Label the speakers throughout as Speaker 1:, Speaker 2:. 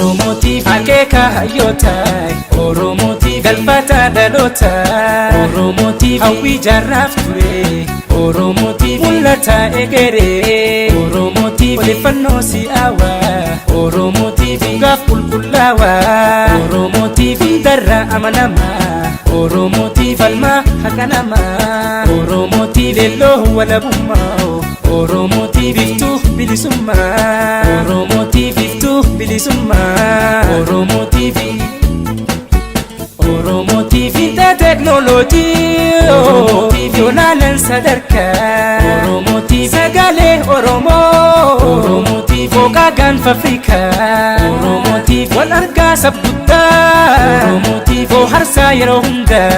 Speaker 1: Oromoo TV akeeka hayyootaa Oromoo TV galfata dhalootaa Oromoo TV hawwii jaarraaf ture Oromoo TV mul'ata egeree Oromoo TV odeeffannoo si'aawaa Oromoo TV dhugaaf qulqullaawaa Oromoo TV hundarra amanamaa Oromoo TV falmaa haqa namaa Oromoo TV leelloo walabummaa Oromoo TV iftuu bilisummaa Oromoo TV iftuu bilisummaa Oromoo TV Oromoo TV teeknooloojii Yoolaaleen sadarkaa Oromoo TV sagalee Oromoo Oromoo TV fooqaa gaanfa Afrikaa Oromoo TV wal argaa sabguddaa Oromoo TV bohaarsaa yeroo hundaa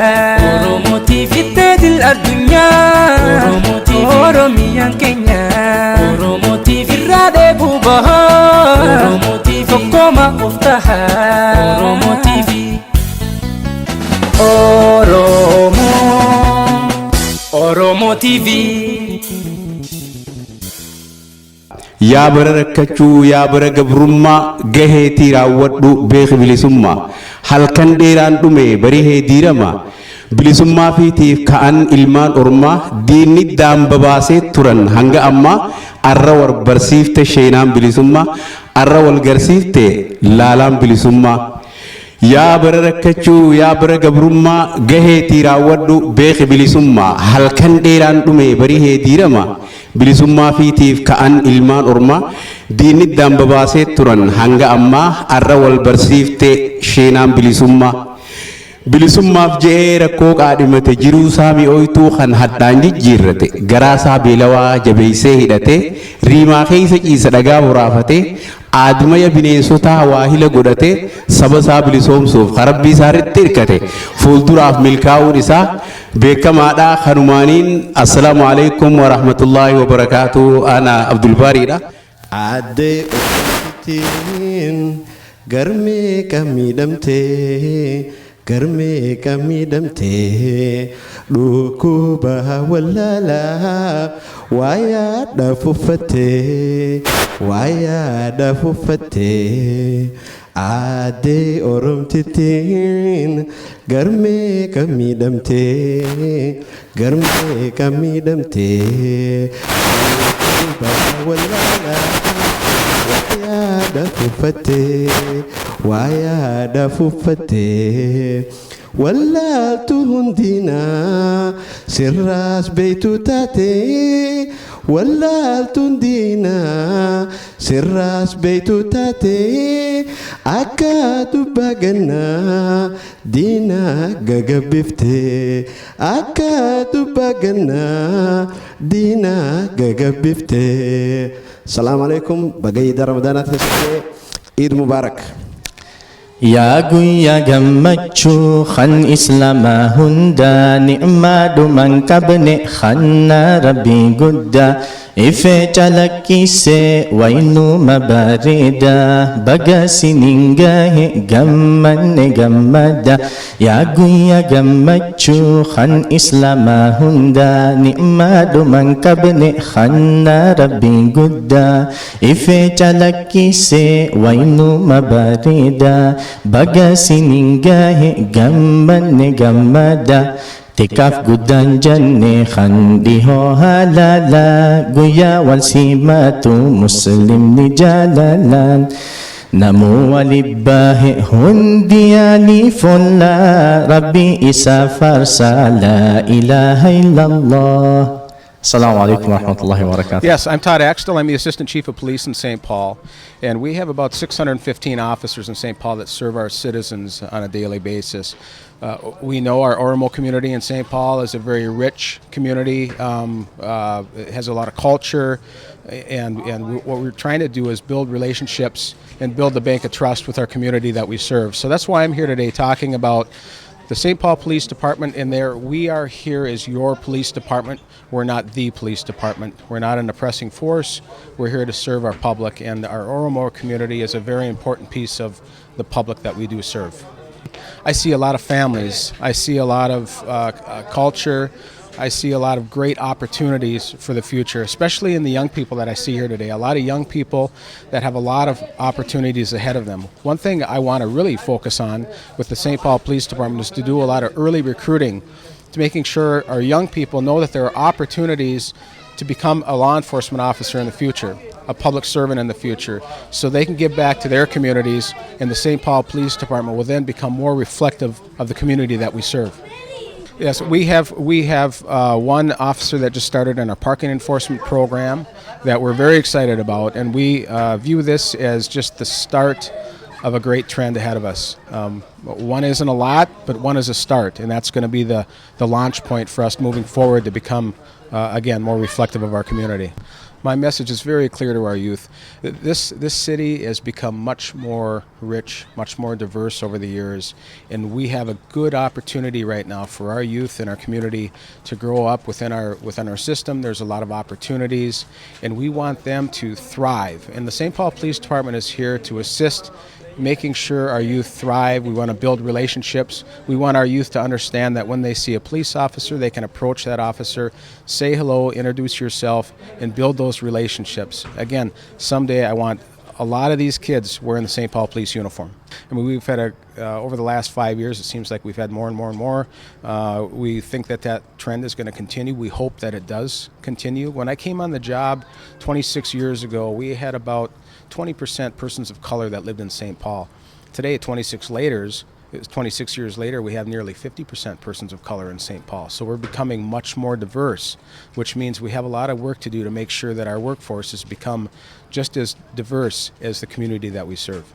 Speaker 1: Oromoo TV ittee dil addunyaa Oromoo TV Oromiyaan keenya Oromoo TV irraa dheebuu bahaa Oromoo TV tokkoma of tahaa Oromoo TV Oromoo Oromoo TV.
Speaker 2: Yaa bara rakkachuu, yaa bara gabrummaa, gaheetii raawwadhu beeki bilisummaa. Halkan dheeraan dhume barihee diirama. Bilisummaa fiitiif ka'an ilmaan ormaa diinni daamba baasee turan hanga ammaa arra war barsiifte sheenaan bilisummaa arra wal garsiifte laalaan bilisummaa. Yaa bara rakkachuu, yaa bara gabrummaa, gaheetii raawwadhu beeki bilisummaa. Halkan dheeraan dhume barihee diirama. Bilisummaa fiitiif ka'an ilmaan ormaa diinni daamba baasee turan hanga ammaa arra wal barsiifte sheenaan bilisummaa. Bilisummaaf je'ee rakkoo qaadhimate jiruu isaa mi'ooytuu kan hadhaan jijjiirrate garaa isaa beelawaa jabeessee hidhate riimaa keessa ciisa dhagaa boraafate aadmaya bineensotaa waahila godhate saba isaa bilisoomsuuf karabbii isaa irratti hirkate fuulduraaf milkaa'uun isaa beekamaadha. Kanumaaniin assalaamu alaikum wa rahmatullaahi wa barakaatu. Ana Abdulbaariidha.
Speaker 3: Aaddee Oromootiin garmee miidhamtee garmee miidhamtee dhukkuba wallaalaa waayaa uffattee waayaa uffattee aaddee Oromtittiin garmee miidhamtee garmee miidhamtee dhukkuba wallaalaa waayaa uffattee waayaa uffattee wallaaltu hundinaa sirraas beeytu taate wallaaltu hundinaa sirraas beeytu taate akka dubbaa gannaa diinaa gagabbifte akka dubbaa gannaa diinaa gagabbifte. Salaamu alaikum baga iida ramadaanaatti Eid Mubarak.
Speaker 4: Yaa guyyaa gammachuu kan islaamaa hundaa ni'maa dhuman qabne kanna rabbii guddaa ifee calaqqisee waynuma bareedaa baga sinin gahe gammanne gammada. Yaa guyyaa gammachuu kan islaamaa hundaa ni'maa dhuman qabne kanna rabbii guddaa ifee calaqqisee waynuma bareedaa baga sinin gahe gammanne gammada. Xiqqaaf guddaan jenne kan dhihoo halaalaa guyyaa wal simatu muslimni jaalalaan namuu walibbaahe hundi yaalii follaa rabbi isa faarsaa laa ilaaha illallah. Assalamu alaikum wa rahmatullahi wa barakatuh.
Speaker 5: Yes, I'm Todd Axtell. I'm the Assistant Chief of Police in St. Paul. And we have about 615 officers in St. Paul that serve our citizens on a daily basis. We know our Oromo community in St. Paul is a very rich community. It has a lot of culture. And what we're trying to do is build relationships and build the bank of trust with our community that we serve. So that's why I'm here today talking about the St. Paul Police Department. In there, we are here as your police department. We're not the police department. We're not an oppressing force. We're here to serve our public, and our Oromo community is a very important piece of the public that we do serve. I see a lot of families. I see a lot of culture. I see a lot of great opportunities for the future, especially in the young people that I see here today. A lot of young people that have a lot of opportunities ahead of them. One thing I want to really focus on with the St. Paul Police Department is to do a lot of early recruiting, to making sure our young people know that there are opportunities to become a law enforcement officer in the future, a public servant in the future, so they can give back to their communities, and the St. Paul Police Department will then become more reflective of the community that we serve. Yes, we have one officer that just started in our parking enforcement program that we're very excited about, and we view this as just the start of a great trend ahead of us. One isn't a lot, but one is a start, and that's going to be the launch point for us moving forward to become, again, more reflective of our community. My message is very clear to our youth. This city has become much more rich, much more diverse over the years, and we have a good opportunity right now for our youth and our community to grow up within our system. There's a lot of opportunities, and we want them to thrive. And the St. Paul Police Department is here to assist making sure our youth thrive. We want to build relationships. We want our youth to understand that when they see a police officer, they can approach that officer, say hello, introduce yourself, and build those relationships. Again, someday I want a lot of these kids wearing the St. Paul Police uniform. I mean, we've had a over the last 5 years, it seems like we've had more and more and more. We think that that trend is going to continue. We hope that it does continue. When I came on the job 26 years ago, we had about 20% persons of color that lived in St. Paul. Today, 26 years later, we have nearly 50% persons of color in St. Paul. So we're becoming much more diverse, which means we have a lot of work to do to make sure that our workforce has become just as diverse as the community that we serve.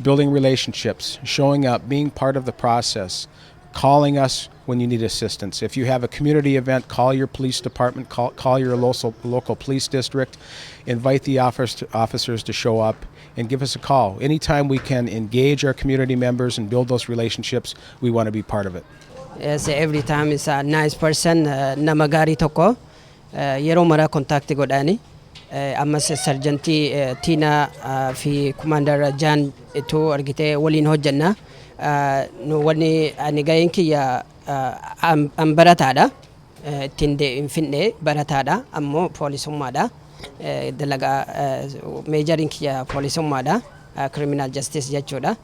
Speaker 5: Building relationships, showing up, being part of the process, calling us when you need assistance. If you have a community event, call your police department, call your local police district, invite the officers to show up, and give us a call. Anytime we can engage our community members and build those relationships, we want to be part of it.
Speaker 6: Yes, every time is a nice person, nama gaarii tokko yeroo maraa contact godhaani. Ammas sergeantii Tiinaa fi commander Jaan ituu argitee waliin hojjenna. Nu wanni ani gaheen kiyya an barataadha. Ittiin hin finne barataadha, ammoo poolisummaadha. Dalagaa majoriin kiyya poolisummaadha. Criminal justice jechuudha.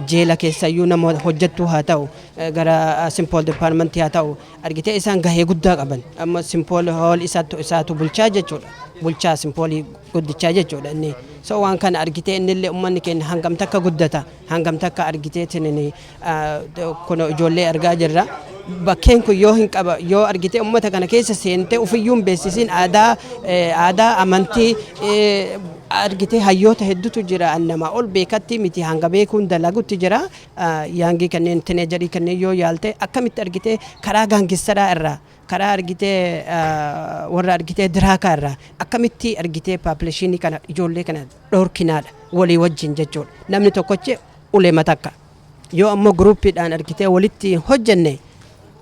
Speaker 6: Jeela keessayyuu nama hojjettuu haa ta'u, gara St. Paul departmentii haa ta'u, argitee isaan gahee guddaa qaban. Amma St. Paul Hall isaatu bulchaa jechuudha, bulchaa St. Paulii guddichaa jechuudha inni. So waan kana argitee innillee uummanni keenya hangam takka guddata, hangam takka argitee tinini kun ijoollee argaa jirra. Bakkeen kun yoo hin qaba yoo argitee uummata kana keessa seentee ufiyyuu hin beeksisin, aadaa amantii argitee hayyoota hedduutu jira, nama ol beekatti miti, hanga beekuun dalagutti jira. Youngii kanneen, teenagerii kanneen yoo yaalte, akkamitti argitee karaa gangsteraa irraa, karaa argitee warra argitee drugaa irraa akkamitti argitee populationii kana, ijoollee kana dhorkinaadha walii wajjin jechuudha. Namni tokkochi uleema takka yoo ammoo groupiidhaan argitee walitti hojjenne,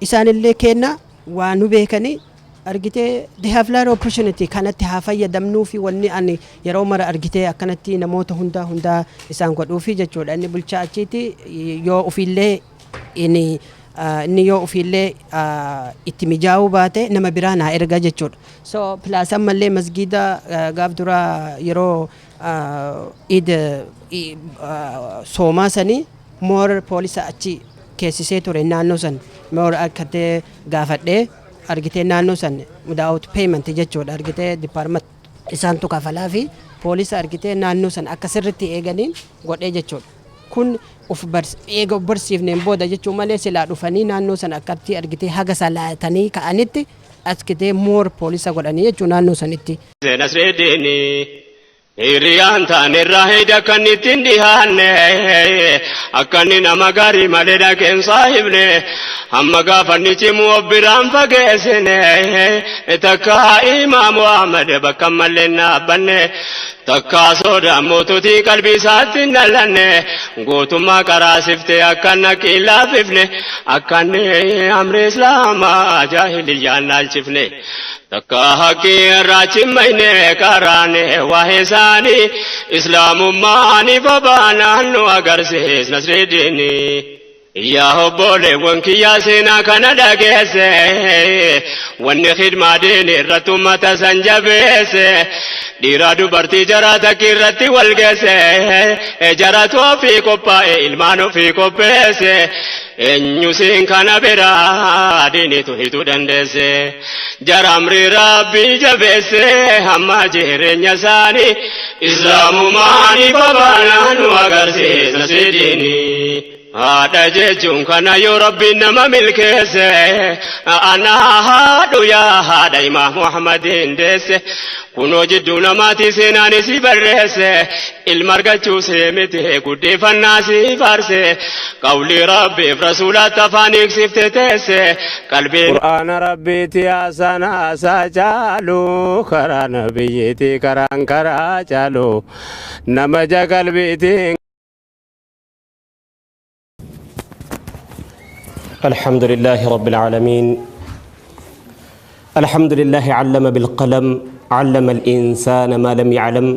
Speaker 6: isaanillee kenna waa nu beekanii argitee they have lot of opportunity. Kanatti haa fayyadamnuu fi wanni ani yeroo mara argitee akkanatti namoota hundaa hundaa isaan godhuufi jechuudha. Inni bulchaa achiiti yoo ofiillee inni yoo ofiillee itti mijaa'uu baate, nama biraa naa erga jechuudha. So plus ammallee masgiida gaaf dura yeroo Iid soomaa sanii more poolisa achi keessisee ture. Naannoo san more akkatee gaafadhee argitee naannoo san without payment jechuudha, argitee department isaantu kafalaa fi poolisa argitee naannoo san akka sirritti eeganiin godhee jechuudha. Kun uf eega uf barsiifneen booda jechuun malee, silaa dhufanii naannoo san akkatti argitee haga salaatanii ka'anitti argitee more poolisa godhanii jechuun naannoo sanitti.
Speaker 7: Nasreddini hiriyaan taanerraa hidha kan ittiin dhihaanne, akka inni nama gaarii malee dhaqeen saahibne. Hamma gaafanni cimu of biraan fageessine, takka Imaamu Ahmad bakka mallee dhaabbanne, takka sodaa moototii qalbii isaatti hin dhalanne. Gootummaa karaa siftee akka naqii laaffifne, akka inni amri Islaamaa jaahiliyyaan laalchifne, takka haqqii irraa cimmayne karaane waa'ee isaanii Islaamummaan ifa baanaan nu agarsiis Nasridiini. Yaa obboleewwan kiyyaa, seenaa kana dhageesse, wanni khidmaa diini irratti ummata san jabeesse, dhiiraa dubartii jaraa takki irratti wal geesse, jaratu ofii qophaa'e, ilmaan ofii qopheesse. Eenyu siin kana biraa diinitu hituu dandeesse? Jaramri Rabbii jabeesse, hamma jireenya isaanii Islaamumaani babaanaa nu agarsiisa sidiini. Haadha jechuun kana yoo Rabbiin nama milkeesse, ana haadhu yaa haadha Imaam Muhammadiin deesse. Kunoo jidduu namaati seenaan si barreesse, ilma argachuu see miti, guddifannaa si faarse, qawli Rabbiif Rasuulaatti afaan hiiksifte teesse qalbiin.
Speaker 8: Qur'aana Rabbiiti haasaan haasaa caalu, karaa nabiyyiiti karaan karaa caalu, nama ja qalbiitiin.
Speaker 9: الحمد لله رب العالمين، الحمد لله علم بالقلم، علم الإنسان ما لم يعلم،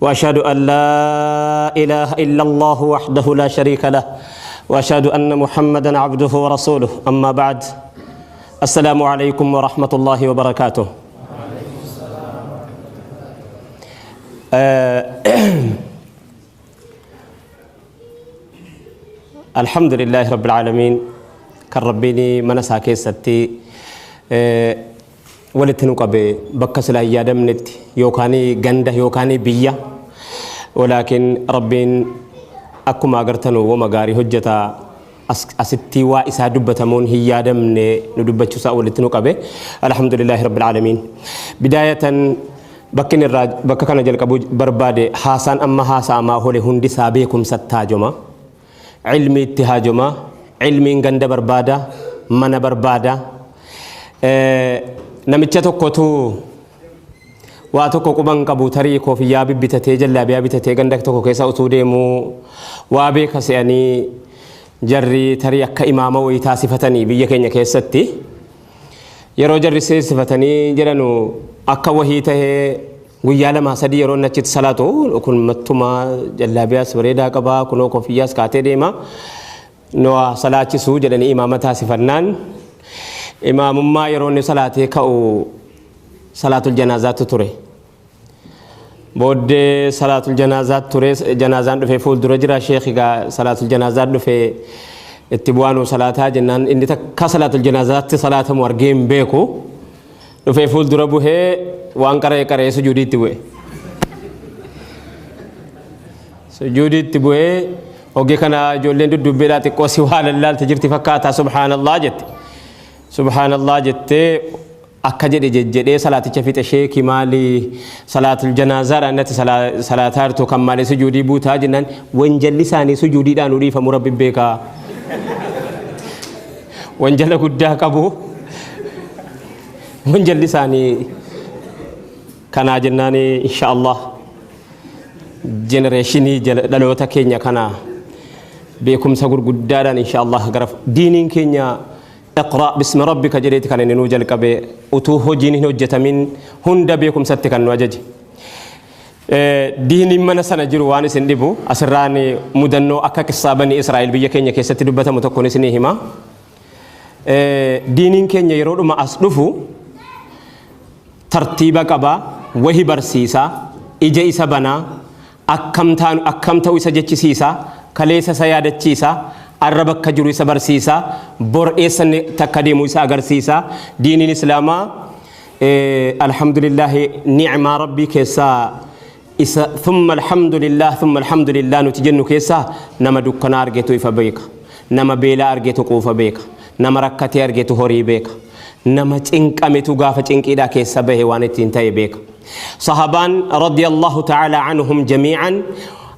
Speaker 9: وأشهد أن لا إله إلا الله وحده لا شريك له، وأشهد أن محمدا عبده ورسوله. أما بعد، السلام عليكم ورحمة الله وبركاته. الحمد لله رب العالمين، kan Rabbiin mana isaa keessatti walitti nu qabe, bakka silaa hin yaadamnetti, yookaan ganda yookaan biyya, walaakin Rabbiin akkuma agartanu wama gaarii hojjeta. Asitti waa isaa dubbatamuun hin yaadamne nu dubbachuusaa walitti nu qabe. Alhamdulillahi rabbil aalamiin. Bidaayatan bakki inni irraa bakka kana jalqabuu barbaade, haasaan amma haasa'amaa hole hundi isaa beekumsatti haajoma, ilmiitti haajoma. Ilmiin ganda barbaada, mana barbaada? Namicha tokkotu waa tokko quban qabu, tarii koofiyyaa bibbitatee, jallaabiyaa bitatee, ganda tokko keessa utuu deemuu waa beeka se'anii jarri, tarii akka imaama wayii taasifatanii. Biyya keenya keessatti yeroo jarri seesifatanii jedhanu akka wahii tahee, guyyaa lama sadii yeroo inni achitti salaatu, kun mattumaa jallaabiyaas bareedaa qabaa, kunoo koofiyyaas kaatee deema, nuwa salaachisuu jedhanii imaama taasifannaan, imaamummaa yeroo inni salaatee ka'u salaatul janaazaatu ture. Booddee salaatul janaazaatu ture, janaazaan dhufee fuuldura jira. Sheekhi gaa salaatul janaazaa dhufee itti bu'aanu salaataa jennaan, inni takka salaatul janaazaatti salaatamu argee hin beeku. Dhufee fuuldura buhee waan qara'ee qara'ee sujuudiitti bu'e. Sujuudiitti bu'ee hogii kana ijoolleen dudubbeedhaa xiqqoo si waa lallaalte jirti fakkaata, subhaanallah jette. Subhaanallah jettee akka jedhe jedhee salaaticha fixe. Sheeki, maali salaatul janaazaadhaan natti salaataa jirtu, kan maali sujuudii buutaa jennaan, wanjalli isaanii sujuudiidhaan nu dhiifamu Rabbi beekaa. Wanjala guddaa qabu wanjalli isaanii kanaa jennaan. Insha Allah generation dhaloota keenya kana beekumsa gurguddaadhaan insha Allah gara diiniin keenya اقرأ باسم ربك jedheeti kan inni nuu jalqabe, utuu hojiin hin hojjetamin hunda beekumsatti kan nu ajaje. Diiniin mana sana jiru waan isin dhibu, asirraan mudannoo akka qissaa banii Israa'el biyya keenya keessatti dubbatamu tokkoon isinii hima. Diiniin keenya yeroodhuma as dhufu tartiiba qaba, wahi barsiisa, ija isa banaa, akkam taanu akkam ta'u isa jechisiisa, kaleessa isa yaadachiisa, arra bakka jiru isa barsiisa, bor eessa takka deemu isa agarsiisa. Diiniin Islaamaa, alhamdulillahi, ni'maa Rabbii keessaa isa ثم الحمد لله ثم الحمد لله nuti jennu keessaa, nama dukkana argetu ifa beeka, nama beelaa argetu quufa beeka, nama rakkatee argetu horii beeka, nama cinqametu gaafa cinqiidhaa keessa bahe waan ittiin ta'e beeka. Sahabaan رضي الله تعالى عنهم جميعا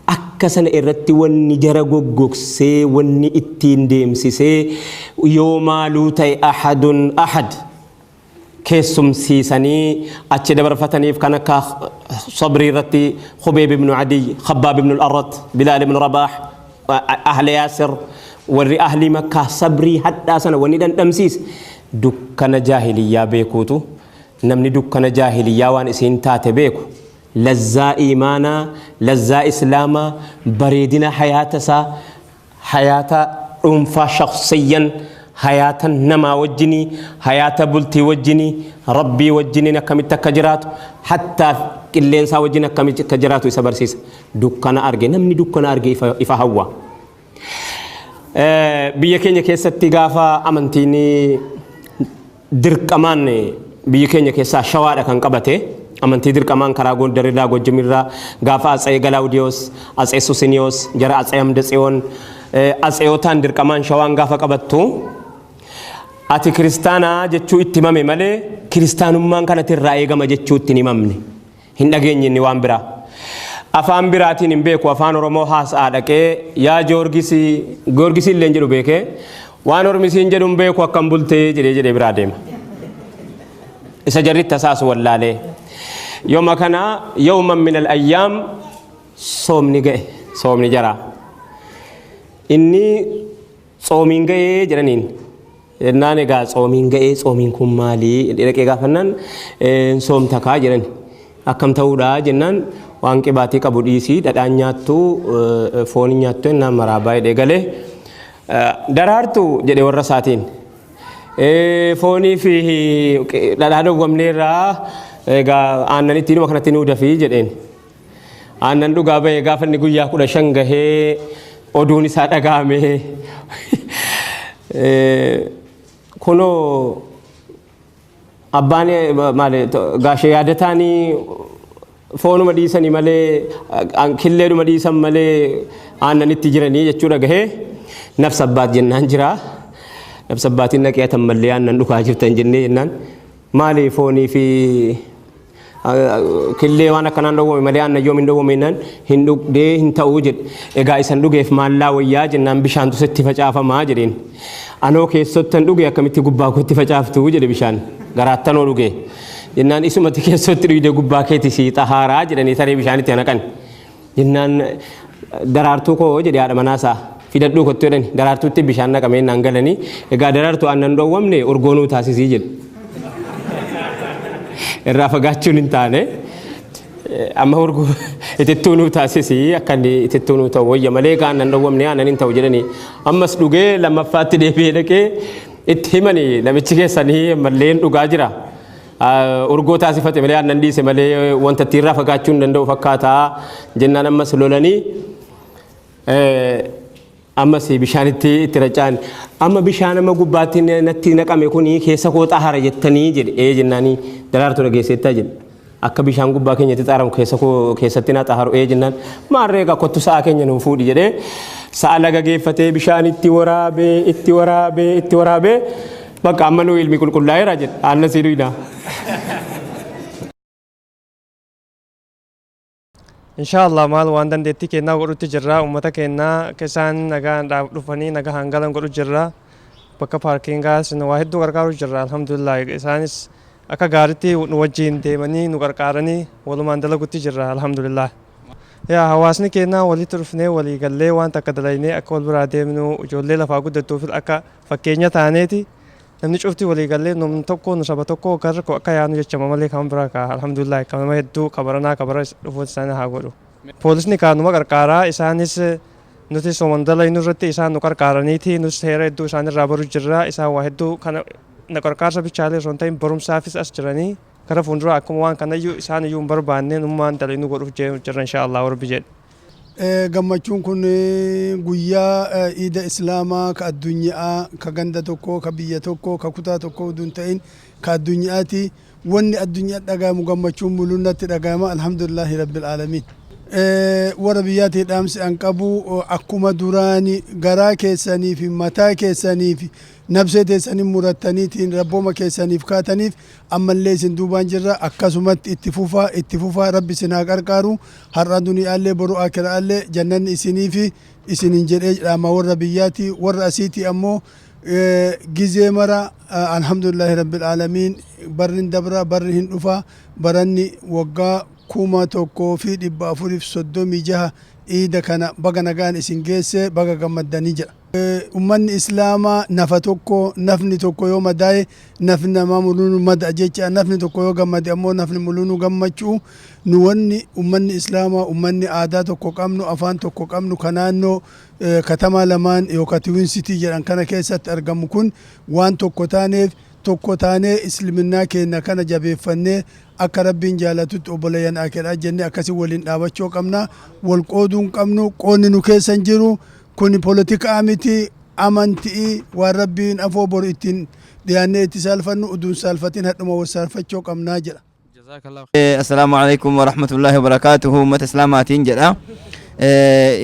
Speaker 9: akka sana irratti wanni jara goggogsee, wanni ittiin deemsisee, yoo maaluu ta'e أحد أحد keessumsiisanii achi dabarfataniif, kan akka sabrii irratti Khubeeb ibnu Adiy, Khabbaab ibnu Al-Arrat, Bilaal ibnu Rabaah, ahla Yaasir, warri ahli Makkaa sabrii hadhaa sana wanni dhandhamsiise dukkana jaahiliyyaa beekuutu. Namni dukkana jaahiliyyaa waan isiin taate beeku, lazzaa iimaanaa, lazzaa Islaamaa, bareedina hayaata isaa hayaata Dhuunfaa shakhsiyyan hayaata namaa wajjinii, hayaata bultii wajjinii, Rabbii wajjiniin akkamitti akka jiraatu, hattaa qilleensaa wajjin akkamitti akka jiraatu isa barsiisa. Dukkana arge namni dukkana arge ifa, ifa hawwa. Biyya keenya keessatti gaafa amantiin dirqamaan biyya keenya keessaa Shawaadha kan qabate, amantii dirqamaan karaa Gondarirraa, Gojjamirraa gaafa Atsee Galaawudiyoos, Atsee Susiniyoos, jara Atsee Amdatsiyoon, Atseeyotaan dirqamaan Shawaan gaafa qabattu, ati kiristaanaa jechuu itti himame malee kiristaanummaan kanatti irraa eegama jechuu itti hin himamne. Hin dhageenye inni waan biraa. Afaan biraatiin hin beeku, afaan Oromoo haasa'aa dhaqee, yaa Joorgisii, Goorgisii illee hin jedhu beekee, waan ormisiin jedhu hin beeku, akkam bultee jedhee jedhee biraa deema. Isa jarri itti hasaasu wallaalee. Yooma kana yawman min al-ayyaam soomni ga'e, soomni jaraa. Inni tsoomiin ga'ee jedhaniin. Jennaan egaa tsoomiin ga'ee, tsoomiin kun maali dhaqee gaafannaan soomta kaa jedhan. Akkam ta'uudha jennaan, waan qibaatii qabu dhiisii, dhadhaan nyaattu, foon nyaattu jennaan maraabaa jedhee galee, Daraartu jedhe warra isaatiin. Foonii fi dhadhaa dhowwamneerraa, egaa aannan ittiinuma kanatti nuu dafii jedheen. Aannan dhugaa bahee gaafa inni guyyaa 15 gahee oduun isaa dhaga'ame. Kunoo abbaan maali gaashee yaadataanii foonuma dhiisanii malee, killeedhuma dhiisan malee aannanitti jiranii jechuudha gahee nafsa abbaat jennaan jira. Nafsa abbaatiin naqee atan mallee aannan dhugaa jirtan jennee jennaan, maali foonii fi killee waan akkanaan dhowwame malee aannan yoom hin dhowwame jennaan, hin dhugdee hin ta'uu jedhe. Egaa isan dhugeef maallaa wayyaa jennaan, bishaantu sitti facaafamaa jedheen. Anoo keessottan dhuge, akkamitti gubbaa kootti facaaftu jedhe, bishaan garaattanoo dhuge jennaan, isumatti keessotti dhugde gubbaa keeti sii xahaaraa jedhanii taree bishaanitti naqan. Jennaan Daraartuu koo jedhe, haadha manaasaa fidadhuu kottu jedhani. Daraartuutti bishaan naqamee naan galanii, egaa Daraartu aannan dhowwamne urgoo nuu taasisii jedhe. Irraa fagaachuun hin taane, amma urgoo itittuu nuu taasisii, akka inni itittuu nuu ta'u wayya malee egaa aannan dhowwamne aannan hin ta'u jedhanii. Ammas dhugee lammaffaatti deebi'ee dhaqee itti himanii, namichi keessanii ammallee dhugaa jira. Urgoo taasifate malee, aannan dhiise malee wanta ittiin irraa fagaachuu hin danda'u fakkaata jennaan, ammas lolanii ammas bishaanitti itti raca'an. Amma bishaan amma gubbaatti natti naqame kuni keessa koo xahara jettanii jedhe. Ee jennaanii, Daraartu dhageesseettaa jedhe. Akka bishaan gubbaa keenyatti xaaramu keessa koo keessatti na xaharu? Ee jennaan, maarree egaa kottu sa'a keenya nuu fuudhi jedhee sa'a laga geeffatee bishaan itti waraabee, itti waraabee, itti waraabee, bakka amma nuu ilmi qulqullaa'eera jedhe, aannan sii dhuyna.
Speaker 10: Inshaallah maal waan dandeettii kennaa godhutti jirra. Uummata kennaa akka isaan nagaan dhufanii nagaan galan godhu jirra. Bakka parkingaas waa hedduu gargaaru jirra, alhamdulillah. Isaanis akka gaariitti nu wajjin deemanii nu gargaaranii walumaan dalagutti jirra, alhamdulillah. Yaa hawaasni kennaa walitti dhufnee walii gallee waan takka dalaynee akka wal biraa deemnu, ijoollee lafaa guddattuuf akka fakkeenya taaneeti, namni cufti walii gallee namni tokko nu saba tokko gara akka yaanu jechama malee kan biraa ka alhamdulillah kan nama hedduu kabaranaa kabara dhufuun isaanii haa godhu. Poolisni kaanuma qarqaaraa, isaanis nuti soman dalaynu irratti isaan nu qarqaaraniiti, nus seera hedduu isaanirraa baru jirra. Isaan waa hedduu kana na qarqaarsa bichaalee osoo hin ta'in barumsaafis as jiranii, gara fuulduraa akkuma waan kanayyuu isaan iyyuu hin barbaanne nummaan dalaynu godhuuf jirra, insha Allah Rabbi jedhe.
Speaker 11: Gammachuun kun guyyaa iida islaamaa ka addunyaa, ka ganda tokko, ka biyya tokko, ka kutaa tokko utuu hin ta'in ka addunyaati. Wanni addunyaa dhagahamu gammachuun mul'unatti dhagahama, alhamdulillahi rabbil aalamiin. Warra biyyaatii dhaamsi an qabu, akkuma duraani garaa keessanii fi mataa keessanii fi nabsee teessanii murattaniitiin rabbooma keessaniif kaataniif, ammallee isin duubaan jirra. Akkasumatti itti fufaa, itti fufaa. Rabbi isin haa qarqaaru, har'a duniyaallee boru akiraallee jannanni isiniifi isinin jedhee dhaama warra biyyaati. Warra asiiti ammoo gizee mara alhamdulillahi rabbil aalamiin. Barri hin dabra, barri hin dhufa. Baranni waggaa 1436 iida kana baga nagaan isin geesse, baga gammaddanii jedha. Ummanni Islaamaa nafa tokko, nafni tokko yoo madaa'e nafni namaa muluu mada'a jecha, nafni tokko yoo gammade ammoo nafni muluu gammachuu. Nu wanni ummanni Islaamaa, ummanni aadaa tokko qabnu, afaan tokko qabnu, ka naannoo katamaa lamaan yookaan Twin City jedhan kana keessatti argamu kun waan tokko taaneef, tokko taanee isliminnaa keenya kana jabeeffannee akka Rabbiin jaalatutti obboleeyyan akeedhaa jennee akkasii waliin dhaabachuu qabna. Wal qooduu hin qabnu, qoonni nu keessa hin jiru. Kun poolitikaa miti, amantii waan Rabbiin afoo boru ittiin dhiyaannee itti saalfannu uduun saalfatiin hadhuma wal saalfachuu qabnaa jedha.
Speaker 12: Assalaamu alaikum warahmatullahi wabarakaatuhu. Uummata Islaamaatiin jedha.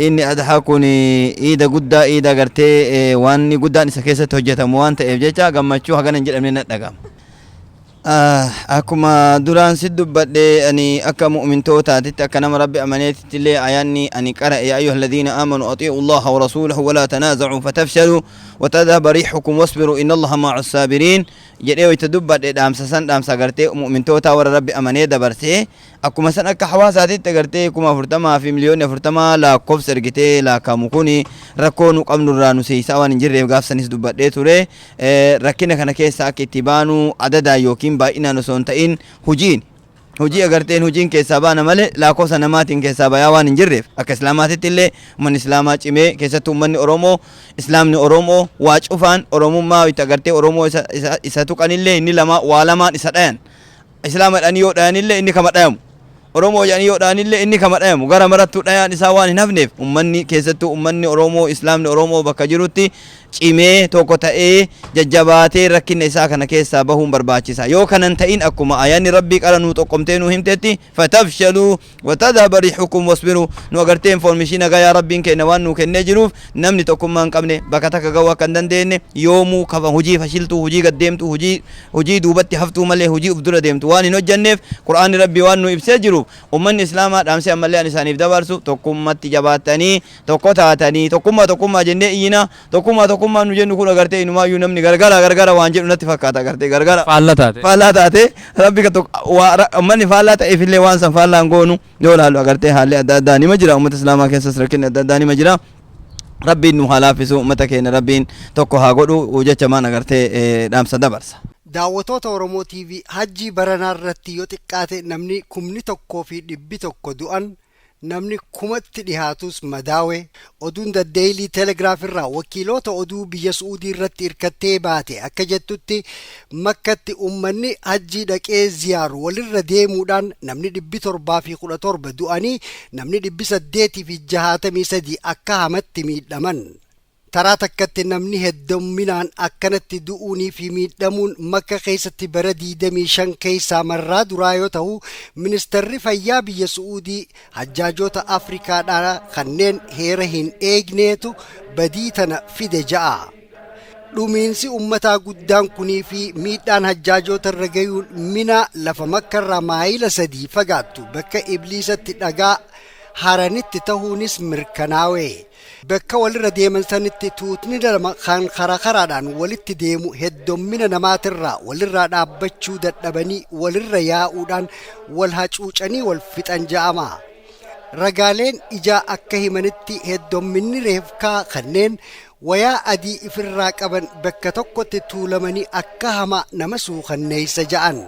Speaker 12: Inni Adhaa kun iida guddaa, iida gartee waan guddaan isa keessatti hojjetamu waan ta'eef jecha gammachuu hagana hin jedhamne na dhaga'ama. Akkuma duraan si dubbadhe, ani akka mu'mintootaatitti, akka nama Rabbi amaneetitti illee, ayaanni ani qara'e: "يا أيها الذين آمنوا أطيعوا الله ورسوله ولا تنازعوا فتفشلوا وتذهب ريحكم واصبروا إن الله مع الصابرين" jedhee wayita dubbadhe, dhaamsa san, dhaamsa gartee mu'mintoota warra Rabbi amanee dabarsee, akkuma san akka hawaasaatitti gartee 40,000 fi 40,000,000 lakkoofsa ergitee laakkamu kuni rakkoo nu qabnurraa nu seeysaa waan hin jirreef gaafsanis dubbadhee ture. Rakkina kana keessa akka itti baanu adadaan yookiin baay'inaan osoo hin ta'in hujiin, hojii agarteen hojiin keessaa baana malee lakkoofsa namaatiin keessaa bayaa waan hin jirreef, akka Islaamaatitti illee uummanni Islaamaa cimee, keessattuu uummanni Oromoo, Islaamni Oromoo waa cufaan Oromummaa itti agartee Oromoo isa isa isa tuqanillee inni lama waa lamaan isa dhayan. Islaama jedhanii yoo dhayanillee inni kama dhayamu, Oromoo jedhanii yoo dhayanillee inni kama dhayamu, gara marattuu dhayaan isaa waan hin hafneef, uummanni, keessattuu uummanni Oromoo, Islaamni Oromoo bakka jirutti cimee, tokko ta'ee, jajjabaatee rakkina isaa kana keessaa bahuun barbaachisa. Yoo kanan ta'in, akkuma ayaanni Rabbii qara nuu xoqqomtee nuu himtetti, "فتفشلوا وتذهب ريحكم واصبروا", nu agartee information nagayaa Rabbiin kenna waan nuu kennee jiruuf, namni tokkummaa hin qabne bakka takka ga'uu akka hin dandeenye, yoomuu kafa hojii fashiltuu, hojii gaddeemtu, hojii duubatti haftuu malee hojii uf dura deemtu waan hin hojjanneef, Qur'aanni Rabbii waan nu ibsee jiruuf, ummanni Islaamaa dhaamsee ammallee ani isaaniif dabarsu, tokkummatti jabaattanii tokko taatanii, tokkummaa tokkummaa jennee iyyina, tokkummaa tokkummaa nu jennu kun agartee inumaayyuu namni gargara gargara waan jedhu natti fakkaata, agartee gargara
Speaker 13: Faallaa taate.
Speaker 12: Faallaa taate. Rabbi ka tokko waa ummanni faallaa ta'eef illee waan san faallaan goonu yoo ilaallu, agartee haalli adda addaa nima jira, ummata Islaamaa keessas rakkinni adda addaa nima jira. Rabbiin nu haa laaffisu, ummata keenya Rabbiin tokko haa godhu jecha maan agartee dhaamsa dabarsa.
Speaker 14: Daawwattoota Oromoo TV, hajjii baranaa irratti yoo xiqqaate namni 1,100 du'an, namni kumatti dhihaatus madaawe. Oduun The Daily Telegraph irraa wakiiloota oduu biyya Su'uudii irratti hirkattee baate akka jettutti, Makkatti ummanni hajjii dhaqee ziyaaru walirra deemuudhaan namni 717 du'anii, namni 863 akka hamatti miidhaman. Taraa takkatti namni heddumminaan akkanatti du'uunii fi miidhamuun Makka keessatti bara 25 keessaa marraa duraa yoo ta'u, ministarri fayyaa biyya Su'uudii hajjaajoota Afrikaadhaa kanneen heera hin eegneetu badii tana fide ja'a. Dhumiinsi ummataa guddaan kunii fi miidhaan hajjaajoota irra gayuun Mina, lafa Makkarraa maayila 3 fagaattu, bakka Ibliisatti dhagaa haranitti tahuunis mirkanaawe. Bakka walirra deeman sanitti tuutni lama kan karaa karaadhaan walitti deemu heddommina namaatirraa walirraa dhaabbachuu dadhabanii walirra yaa'uudhaan wal hacuucanii wal fixan ja'ama. Ragaaleen ijaa akka himanitti, heddomminni reefkaa kanneen wayaa adii ifirraa qaban bakka tokkotti tuulamanii akka hamaa nama suukanneeysa ja'an.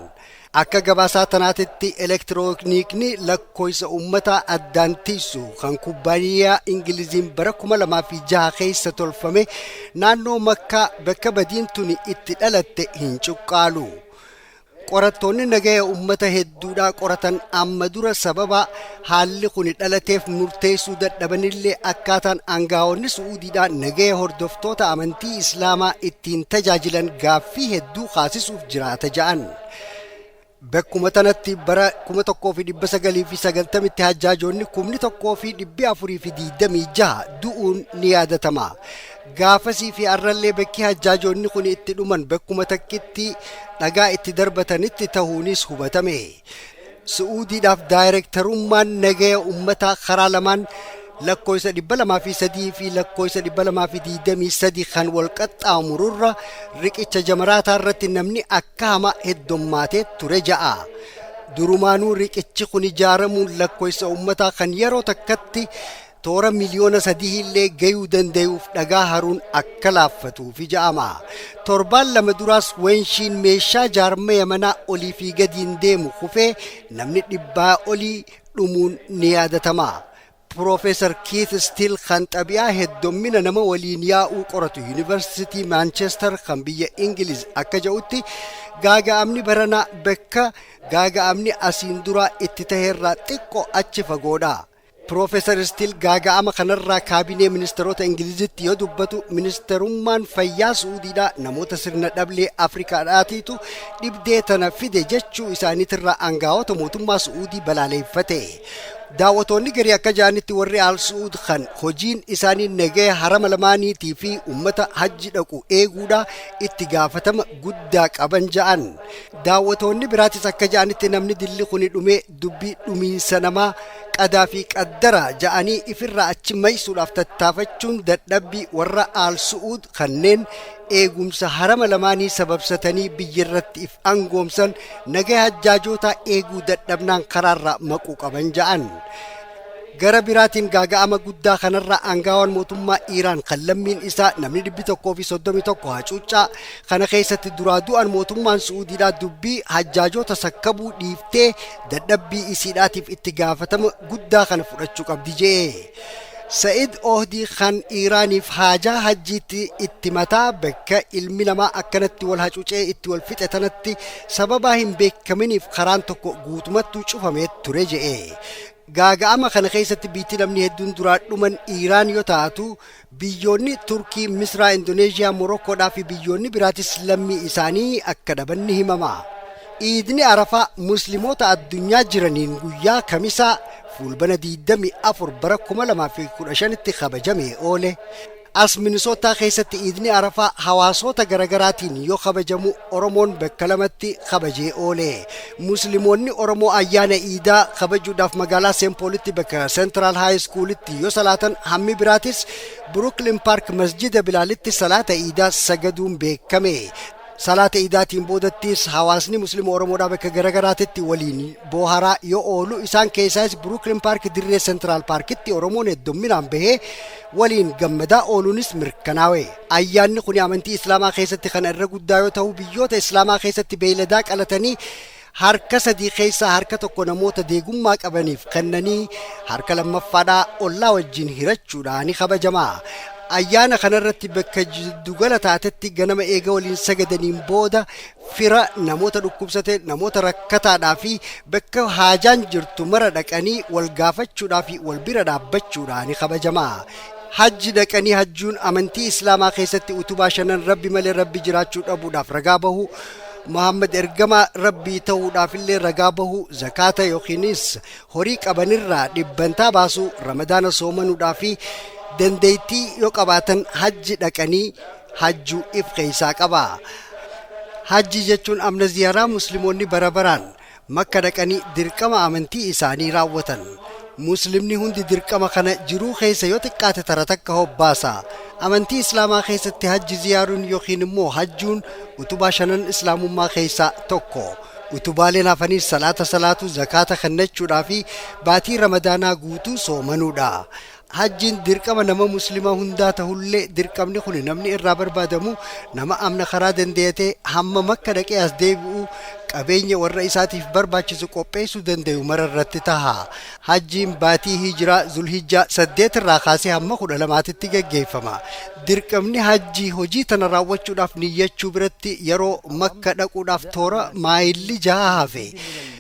Speaker 14: Akka gabaasaa tanaatitti, elektirooniikni lakkoofsa uummataa addaan tiisu kan kubbaaniyaa Ingiliziin bara 2006 keessa tolfame naannoo Makkaa bakka badiin tuni itti dhalatte hin cuqqaalu. Qorattoonni nagaya uummata hedduudhaa qoratan amma dura sababa haalli kun dhalateef murteessuu dadhabanillee, akkaataan aangaa'onni Su'uudiidhaa nagaya hordoftoota amantii Islaamaa ittiin tajaajilan gaaffii hedduu kaasisuuf jiraata ja'an. Bakkuma tanatti bara 1990tti hajjaajoonni 1,426 du'uun ni yaadatama. Gaafasii fi arrallee bakki hajjaajoonni kun itti dhuman bakkuma takkitti dhagaa itti darbatanitti ta'uunis hubatame. Su'uudiidhaaf daayirektarummaan nagaya uummataa karaa lamaan lakkoofsa 203 fi lakkoofsa 223 kan wal qaxxaamururra riqicha Jamaraataa irratti namni akka hamaa heddummaatee ture ja'a. Durumaanuu riqichi kun ijaaramuun lakkoofsa uummataa kan yeroo takkatti toora 3 miliyoona illee gayuu danda'uuf dhagaa haruun akka laaffatuufi ja'ama. Torbaan 2 duraas weenshiin meeshaa jaarmaya manaa olii fi gadiin deemu kufee namni 100 olii dhumuun ni yaadatama. Piroofeesar Keith Steele kan xabi'aa heddummina nama waliin yaa'uu qoratu Yuunivarsiitii Maanchestar kan biyya Ingiliz akka jedhutti, gaaga'amni baranaa bakka gaaga'amni asiin duraa itti taheerraa xiqqoo achi fagoodha. Piroofeesar Steele gaaga'ama kanarraa kaabinee ministeerota Ingilizitti yoo dubbatu, ministerummaan fayyaa Suudiidhaa namoota sirna dhablee Afrikaadhaatiitu dhibdee tana fide jechuu isaaniitirraa aangaa'ota mootummaa Suudii balaaleeffate. Daawwatoonni garii akka ja'anitti, warri Al Suud kan hojiin isaanii nagaya harama lamaaniitii fi ummata hajji dhaqu eeguudha itti gaafatama guddaa qaban ja'an. Daawwatoonni biraatis akka ja'anitti, namni dilli kuni dhumee dubbii dhumiinsa namaa qadaa fi qaddara ja'anii ifirraa achi maysuudhaaf tattaafachuun dadhabbii warra Al Suud kanneen eegumsa harama lamaanii sababsatanii biyyarratti if angoomsan nagaya hajjaajootaa eeguu dadhabnaan karaarraa maquu qaban ja'an. Gara biraatiin gaaga'ama guddaa kanarraa aangaawaan mootummaa Iiraan kan lammiin isaa namni 131 hacuuccaa kana keessatti duraa du'an, mootummaan Su'uudiidhaa dubbii hajjaajoota sakkabuu dhiiftee dadhabbii isiidhaatiif itti gaafatama guddaa kana fudhachuu qabdi jee. Sa'id Ohdii kan Iiraaniif haajaa hajjiitti itti mataa bakka ilmi namaa akkanatti wal hacuucee itti wal fixe tanatti sababaa hin beekaminiif karaan tokko guutumattuu cufamee ture je'e. Gaaga'ama kana keessatti biitti namni hedduun duraa dhuman Iiraan yoo taatu, biyyoonni Turkii, Misraa, Indoneeshiyaa, Morokkoodhaa fi biyyoonni biraatis lammii isaanii akka dhaban ni himama. Iidni Arafaa Musliimoota addunyaa jiraniin guyyaa Kamisaa Fulbana 24 bara 2015tti kabajamee oole. As Minisootaa keessatti Iidni Arafaa hawaasota garagaraatiin yoo kabajamu, Oromoon bakka lamatti kabajee oole. Musliimoonni Oromoo ayyaana iidaa kabajuudhaaf magaalaa Seenpoolitti bakka Central High Schoolitti yoo salaatan, hammi biraatis Brooklyn Park Masjida Bilaalitti salaata iidaa sagaduun beekame. Salaata iidaatiin boodattis hawaasni Musliima Oromoodhaa bakka garagaraatitti waliin booharaa yoo oolu, isaan keessaas Brooklyn Park dirree Central Parkitti Oromoon hedduminaan bahee waliin gammadaa ooluunis mirkanaawe. Ayyaanni kun amantii Islaamaa keessatti kan irra guddaa yoo ta'u, biyyoota Islaamaa keessatti beeyladaa qalatanii harka sadii keessaa harka tokko namoota deegummaa qabaniif kennanii harka lammaffaadhaa ollaa wajjin hirachuudhaan ni kabajama. Ayyaana kanarratti bakka jiddugala taatetti ganama eega waliin sagadaniin booda fira, namoota dhukkubsate, namoota rakkataadhaa fi bakka haajaan jirtu mara dhaqanii wal gaafachuudhaa fi wal bira dhaabbachuudhaan ni kabajama. Hajji dhaqanii hajjuun amantii Islaamaa keessatti utubaa shanan Rabbi malee Rabbi jiraachuu dhabuudhaaf ragaa bahu, Muhammad ergamaa Rabbii ta'uudhaaf illee ragaa bahu, zakaata yookiinis horii qabanirraa dhibbantaa baasuu, Ramadaana soomanuudhaa fi dandeettii yoo qabaatan hajji dhaqanii hajjuu if keessaa qaba. Hajji jechuun amna ziyaaraa Musliimoonni bara baraan Makka dhaqanii dirqama amantii isaanii raawwatan. Muslimni hundi dirqama kana jiruu keessa yoo xiqqaate tara takka hobbaasa. Amantii Islaamaa keessatti hajji ziyaaruun yookiin immoo hajjuun utubaa shanan Islaamummaa keessaa tokko. Utubaaleen hafaniis salaata salaatu, zakaata kennachuudhaa fi baatii Ramadaanaa guutuu soomanuudha. Hajjiin dirqama nama Muslimaa hundaa tahullee, dirqamni kun namni irraa barbaadamu nama amna karaa dandeeyate hamma Makka dhaqee as deebi'u qabeenya warra isaatiif barbaachisu qopheessuu danda'u mara irratti taha. Hajjiin baatii Hijiraa Zulhijjaa 8 irraa kaasee hamma 12tti geggeeffama. Dirqamni hajjii hojii tana raawwachuudhaaf niyyachuu biratti yeroo Makka dhaquudhaaf toora maayilli 6 hafe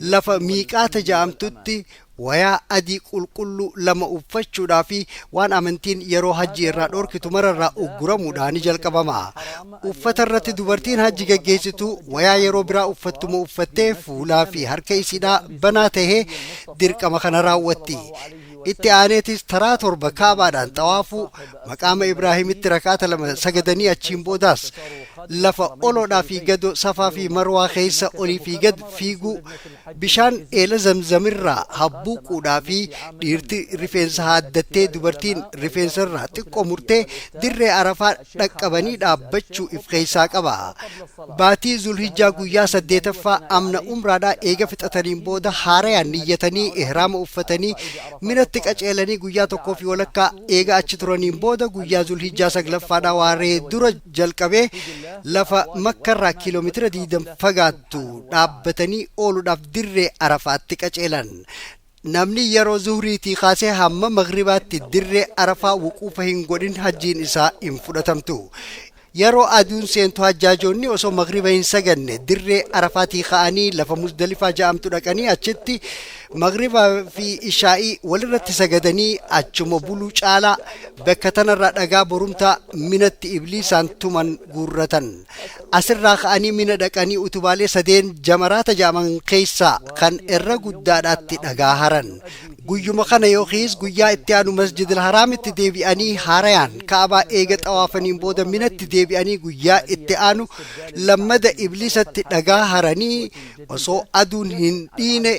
Speaker 14: lafa miiqaata ja'amtutti wayaa adii qulqulluu lama uffachuudhaa fi waan amantiin yeroo hajji irraa dhorkitu mararraa ugguramuudhaan jalqabama. Uffata irratti dubartiin hajji geggeessitu wayaa yeroo biraa uffattuma uffattee fuulaa fi harka isiidhaa banaa tahee dirqama kana raawwatti. Itti aaneetis taraa torba Kaabaadhaan xawaafuu, maqaama Ibraahimitti rakaata lama sagadanii achiin boodaas Lafa oloodhaa fi gado Safaa fi Marwaa keessa olii fi gad fiiguu, bishaan eela Zamzamirraa habbuuquudhaa fi dhiirti rifeensa haaddattee dubartiin rifeensarraa xiqqoo murtee dirree Arafaa dhaqqabanii dhaabbachuu if keessaa qaba. Baatii Zulhijjaa guyyaa 8ffaa amna umraadhaa eega fixataniin booda haarayaan niyyatanii ihraama uffatanii Minatti qaceelanii guyyaa tokkoo fi walakkaa eega achi turaniin booda guyyaa Zulhijjaa 9ffaadhaa waaree dura jalqabee lafa Makkarraa kiiloomeetira 20 fagaattu dhaabbatanii ooluudhaaf dirree Arafaatti qaceelan. Namni yeroo zuhriitii kaasee hamma maghribaatti dirree Arafaa wuquufa hin godhin hajjiin isaa hin fudhatamtu. Yeroo aduun seentu hajjaajoonni osoo maghriba hin saganne dirree Arafaatii ka'anii lafa Muzdalifaa ja'amtu dhaqanii achitti maghribaa fi ishaa'ii walirratti sagadanii achuma buluu caalaa bakka tanarraa dhagaa borumtaa Minatti ibliisaan tuman guurratan. Asirraa ka'anii Mina dhaqanii utubaalee sadeen jamaraata ja'aman keessaa kan irra guddaadhaatti dhagaa haran. Guyyuma kana yookiis guyyaa itti aanu Masjidil Haraamitti deebi'anii haarayaan Ka'abaa eega xawaafaniin booda Minatti deebi'anii guyyaa itti aanu lammada Ibliisatti dhagaa haranii osoo aduun hin dhiine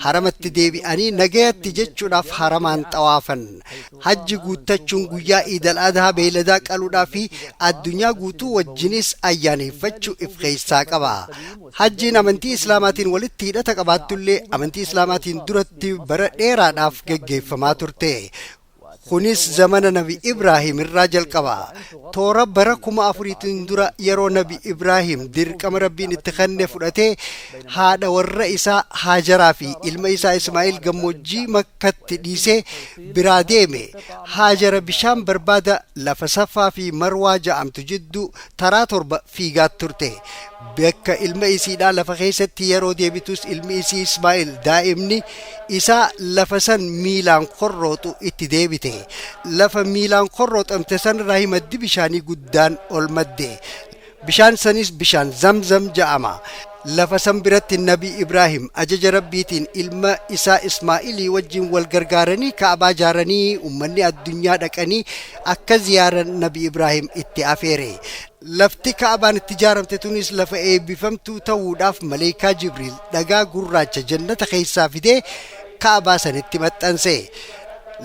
Speaker 14: haramatti deebi'anii nagayatti jechuudhaaf haramaan xawaafan. Hajji guuttachuun guyyaa Iidal Adhaa beeyladaa qaluudhaa fi addunyaa guutuu wajjinis ayyaaneeffachuu if keessaa qaba. Hajjiin amantii Islaamaatiin walitti hidhata qabaattullee amantii Islaamaatiin duratti bara dheeraadhaaf geggeeffamaa turte. Kunis zamana Nabi Ibraahim irraa jalqaba. Toora bara 4000tiin dura yeroo Nabi Ibraahim dirqama Rabbiin itti kenne fudhatee haadha warra isaa Haajaraa fi ilma isaa Ismaa'il gammoojjii Makkatti dhiisee biraa deeme. Haajara bishaan barbaada lafa Safaa fi Marwaa ja'amtu jidduu taraa torba fiigaa turte. Bakka ilma isiidhaa lafa keessatti yeroo deebitus ilmi isii Ismaa'il daa'imni isaa lafa san miilaan korrooxu itti deebite. Lafa miilaan korrooxamte san irraa maddi bishaanii guddaan ol madde. Bishaan sanis bishaan Zamzam ja'ama. Lafa san biratti Nabi Ibraahim ajaja Rabbiitiin ilma isaa Ismaa'ilii wajjin wal gargaaranii Ka'abaa jaaranii ummanni addunyaa dhaqanii akka ziyaaran Nabi Ibraahim itti afeere. Lafti Ka'abaan itti jaaramte tunis lafa eebbifamtuu ta'uudhaaf Maleekaa Jibriil dhagaa gurraacha jannata keessaa fidee Ka'abaa sanitti maxxanse.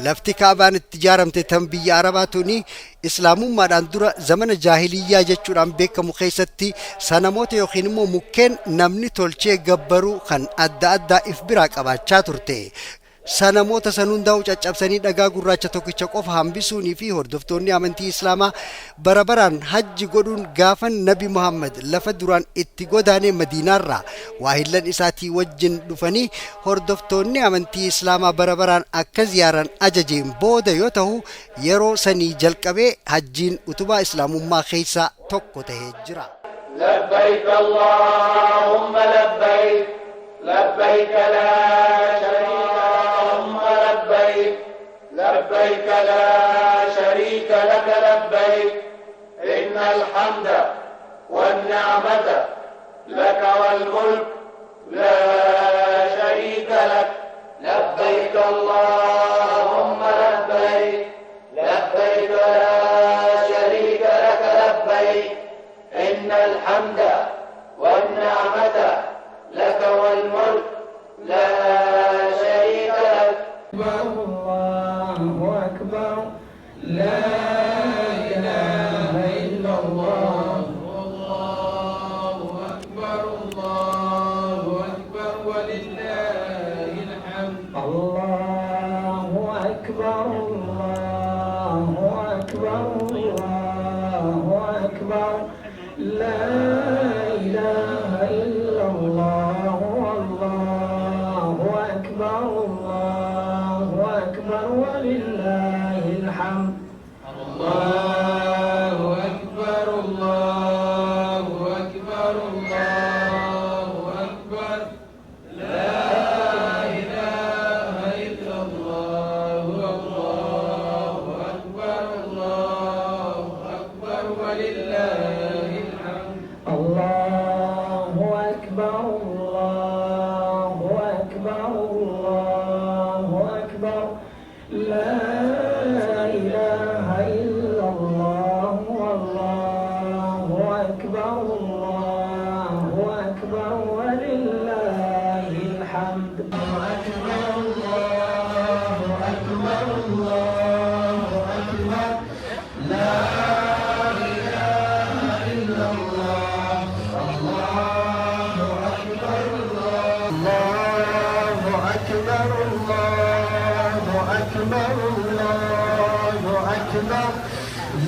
Speaker 14: Lafti Ka'abaan itti jaaramte tan biyya Arabaa tuni Islaamummaadhaan dura zamana jaahiliyyaa jechuudhaan beekamu keessatti sanamoota yookiin immoo mukkeen namni tolchee gabbaruu kan adda addaa if biraa qabaachaa turte. Sanamoota san hundaa'u caccabsanii dhagaa gurraacha tokkicha qofa hambisuunii fi hordoftoonni amantii Islaamaa bara baraan hajji godhuun gaafan Nabi Muhammad lafa duraan itti godaanee Madiinaarraa waahillan isaatii wajjin dhufanii hordoftoonni amantii Islaamaa bara baraan akka ziyaaran ajajeen booda yoo ta'u yeroo sanii jalqabee hajjiin utubaa Islaamummaa keessaa tokko tahee jira.
Speaker 13: لبيك اللهم لبيك لبيك لا شريك اللهم لبيك لبيك لا شريك لك لبيك إن الحمد والنعمة لك والملك لا شريك لك لبيك اللهم لبيك لبيك لا شريك لك لبيك إن الحمد والنعمة لك والملك لا شريك لك.
Speaker 15: الله أكبر لا إله إلا الله الله أكبر الله أكبر ولله الحمد الله أكبر الله أكبر الله أكبر لا إله إلا الله والله أكبر الله أكبر ولله الحمد
Speaker 13: الله أكبر الله أكبر الله أكبر لا إله إلا الله الله أكبر الله أكبر ولله الحمد.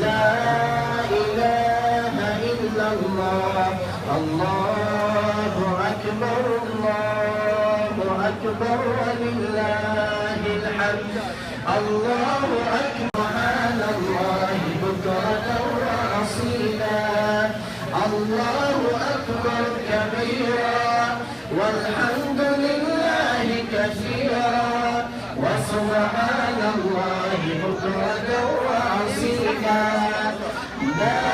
Speaker 13: لا إله إلا الله الله أكبر الله أكبر ولله الحمد الله أكبر سبحان الله بكرة وأصيلا الله أكبر كبيرا والحمد لله كثيرا وسبحان الله بكرة وأصيلا لا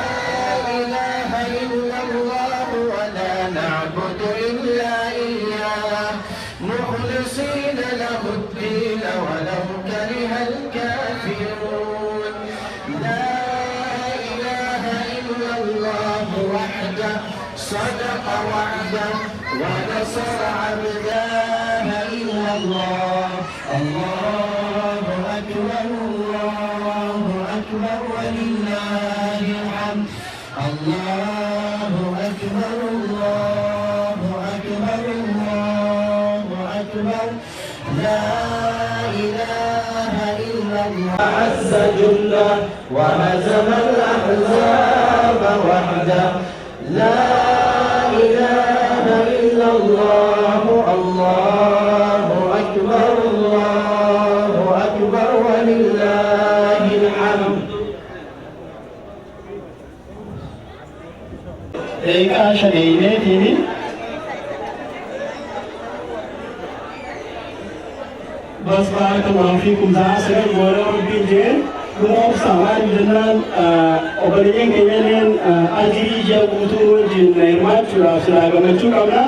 Speaker 13: إله إلا الله ولا نعبد إلا إياه مخلصين له الدين ولو كره الكافرون لا إله إلا الله وحده صدق وعده ونصر عبده إلا الله الله أكبر الله أكبر ولله الحمد الله أكبر الله أكبر الله أكبر لا إله إلا الله عز جله وهزم الأحزاب وحده لا إله إلا الله الله أكبر الله أكبر ولله الحمد.
Speaker 16: Daqiiqaa shaneeyneetiin bas baarakallahu fiikum sa'a sagal booda Rabbiin jeen numa obsaa maaliif jennaan obboleeyyan keenyalleen ajirii ji'a guutuu wajjin hirmaachuudhaaf silaa gammachuu qabna.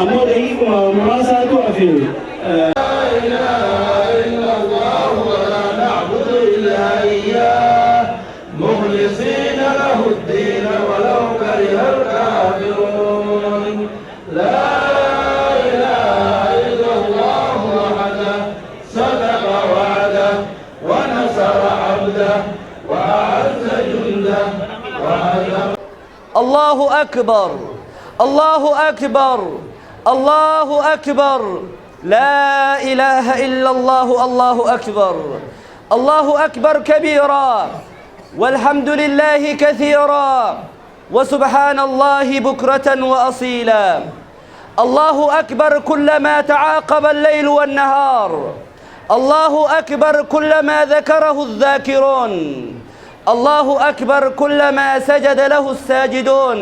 Speaker 16: Ammoo daqiiquma muraasaatu hafe.
Speaker 13: لا إله إلا الله ولا نعبد إلا إياه مخلصين له الدين ولو كره الكافرون لا إله إلا الله وحده صدق وعده ونصر عبده وأعز جنده وهزم
Speaker 17: الله أكبر الله أكبر الله أكبر لا إله إلا الله الله أكبر الله أكبر كبيرا والحمد لله كثيرا وسبحان الله بكرة وأصيلا الله أكبر كلما تعاقب الليل والنهار الله أكبر كلما ذكره الذاكرون الله أكبر كلما سجد له الساجدون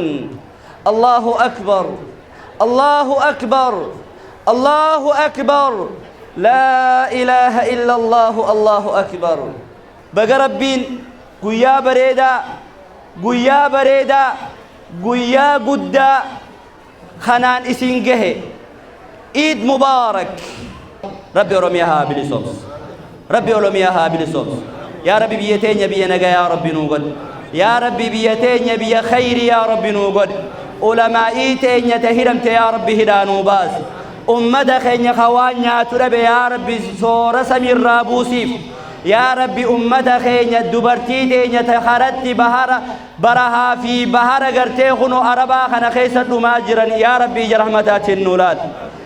Speaker 17: الله أكبر الله أكبر الله أكبر لا إله إلا الله الله أكبر. Baga Rabbiin guyyaa bareedaa guyyaa bareedaa guyyaa guddaa kanaan isin gahe. Iid Mubaarak. Rabbi Oromiyaa haa bilisoomsu. Rabbi Oromiyaa haa bilisoomsu. Yaa Rabbi, biyya teenya biyya nagaa yaa Rabbi nuu godhi. Yaa Rabbi, biyya teenya biyya khayri yaa Rabbi nuu godhi. Ulamaa'ii teenya ta hidhamte yaa Rabbi hidhaa nuu baasi. Ummata keenya ka waan nyaatu dhabe yaa Rabbi soora samiirraa buusiif. Yaa Rabbi, ummata keenya dubartii teenya ta karatti bahara barahaa fi bahara gartee kunu Arabaa kana keessa dhumaa jiran yaa Rabbi ija rahmataatiin nuu laal.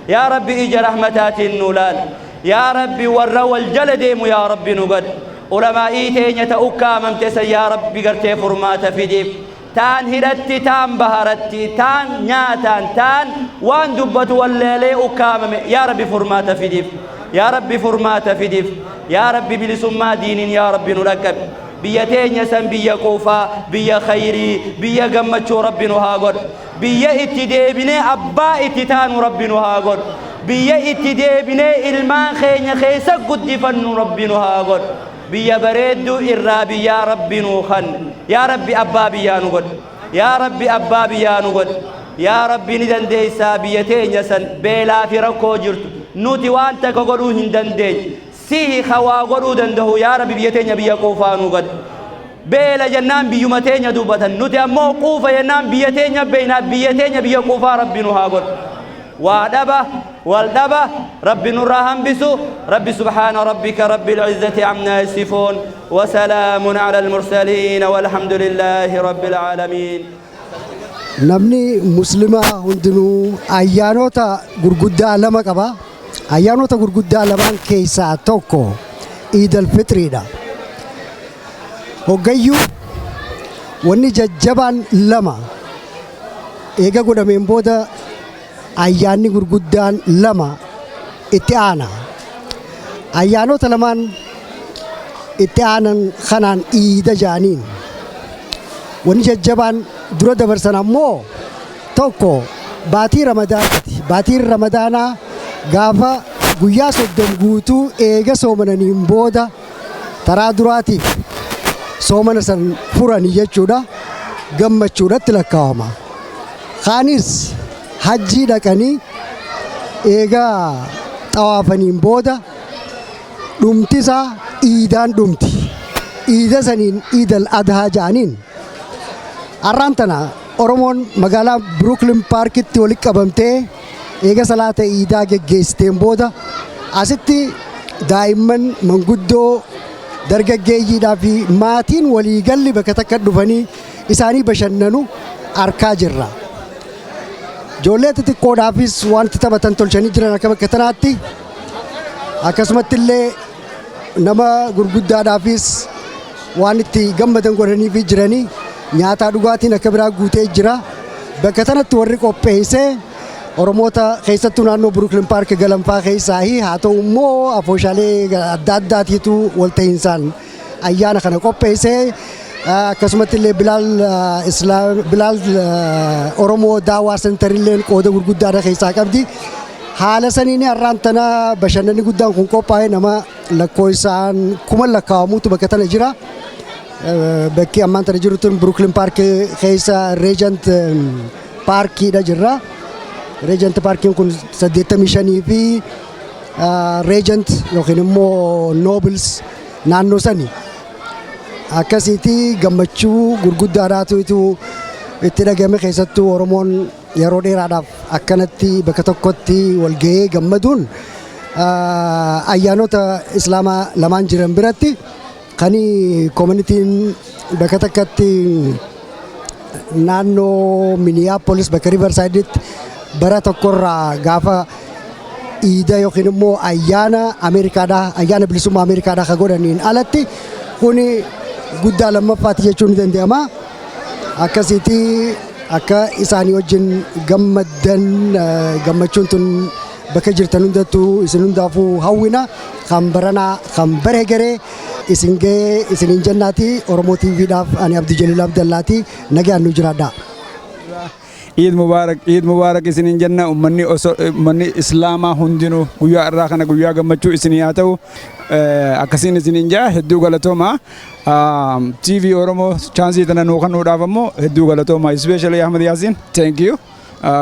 Speaker 17: Yaa Rabbi, ija rahmataatiin nuu laal. Yaa Rabbi, warra wal jala deemu yaa Rabbi nu godhi. Ulamaa'ii teenya ta ukkaamamte san yaa Rabbi gartee furmaata fidiif. Taan hidhatti, taan baharatti, taan nyaataan, taan waan dubbatu walleelee ukkaamame yaa Rabbi furmaata fidiif. Yaa Rabbi, furmaata fidiif. Yaa Rabbi, bilisummaa diiniin yaa Rabbi nu dhaqqabe. Biyya teenya san biyya quufaa, biyya khayrii, biyya gammachuu Rabbi nu haa godhu. Biyya itti deebinee abbaa itti taanu Rabbi nu haa godhu. Biyya itti deebinee ilmaan keenya keessa guddifannu Rabbi nu haa godhu. Biyya bareedduu irraa biyyaa Rabbi nuu kan. Yaa Rabbi, abbaa biyyaa nu godhu. Yaa Rabbi, abbaa biyyaa nu godhu. Yaa Rabbi, ni dandeessaa. Biyya teenya san beelaa fi rakkoo jirtu nuti waan takka godhuu hin dandeenye, sihi hawaa godhuu danda'u. Yaa Rabbi, biyya teenya biyya quufaa nu godhu. Beela jennaan biyyuma teenya dubbatan, nuti ammoo quufa jennaan biyya teenya beeynaa. Biyya teenya biyya quufaa Rabbi nu haa godhu. Waa dhaba wal dhaba Rabbi nurraa hambisu. Rabbi سبحان ربك رب العزة عما يصفون وسلام على المرسلين والحمد لله رب العالمين.
Speaker 14: Namni Muslimaa hundinuu ayyaanota gurguddaa lama qaba. Ayyaanota gurguddaa lamaan keessaa tokko Iid al-Fitriidha. Hoggayyuu wanni jajjabaan lama eega godhameen booda ayyaanni gurguddaan lama itti aana. Ayyaanota lamaan itti aanan kanaan iida jaaniin. Wanni jajjabaan dura dabarsan ammoo tokko baatii Ramadaanaati. Baatiin Ramadaanaa gaafa guyyaa 30 guutuu eega soomananiin booda taraa duraatiif soomana san furanii jechuudha, gammachuudhatti lakkaawama. Kaanis hajjii dhaqanii eega xawaafaniin booda dhumtisaa iidaan dhumti. Iida saniin Iidal Adhaa ja'aniin. Har'aan tana Oromoon magaalaa Brooklyn Parkitti walitti qabamtee eega salaata iidaa geggeessiteen booda asitti daa'imman, manguddoo, dargaggeeyyiidhaa fi maatiin waliigalli bakka takka dhufanii isaanii bashannanu arkaa jirra. Ijoollee xixiqqoodhaafis wanti taphatan tolchanii jiran akka bakka tanaatti, akkasumatti illee nama gurguddaadhaafis waan itti gammadan godhaniifi jiranii, nyaataa dhugaatiin akka biraa guutee jira. Bakka tanatti warri qopheessee Oromoota keessattuu naannoo Brooklyn Park galanfaa keessaahi haa ta'u immoo afooshaalee adda addaatiitu walta'iinsaan ayyaana kana qopheessee, akkasumatti illee Bilaal Islaam Bilaal Oromoo Daawaa Center illeen qooda gurguddaadha keessaa qabdi. Haala saniin har'aan tana bashannanni guddaan kun qophaa'e, nama lakkoofsaan kuma lakkaa'amuutu bakka tana jira. Bakki ammaan tana jiru tun Brooklyn Park keessa Regent Parkiidha jirra. Regent Parkiin kun 85 fi Regent yookiin immoo Nobles naannoo sani. Akkasiiti gammachuu gurguddaadhaatu itti dhagame, keessattuu Oromoon yeroo dheeraadhaaf akkanatti bakka tokkotti walgahee gammaduun ayyaanota Islaamaa lamaan jiran biratti kan communityn bakka takkatti naannoo Minneapolis bakka Riversidetti bara tokkorraa gaafa iida yookiin immoo ayyaana Ameerikaadhaa, ayyaana bilisummaa Ameerikaadhaa ka godhaniin alatti kuni guddaa lammaffaati jechuun ni danda'ama. Akkasiiti akka isaanii wajjin gammaddan, gammachuun tun bakka jirtan hundattuu isin hundaafuu hawwina, kan baranaa kan bare garee isin gahee isiniin jennaati. Oromoo TVdhaaf ani Abdii Jaliil Abdallaati, nagaan nu jiraadha.
Speaker 18: Iid Mubaarak, Iid Mubaarak isiniin jenna. Ummanni osoo ummanni Islaamaa hundinuu guyyaa irraa kana guyyaa gammachuu isinii haa ta'u akkasiin isiniin jaa. Hedduu galatooma. TV Oromoo chance tana nuu kennuudhaaf ammoo hedduu galatooma, especially Ahmad Yaasiin, thank you.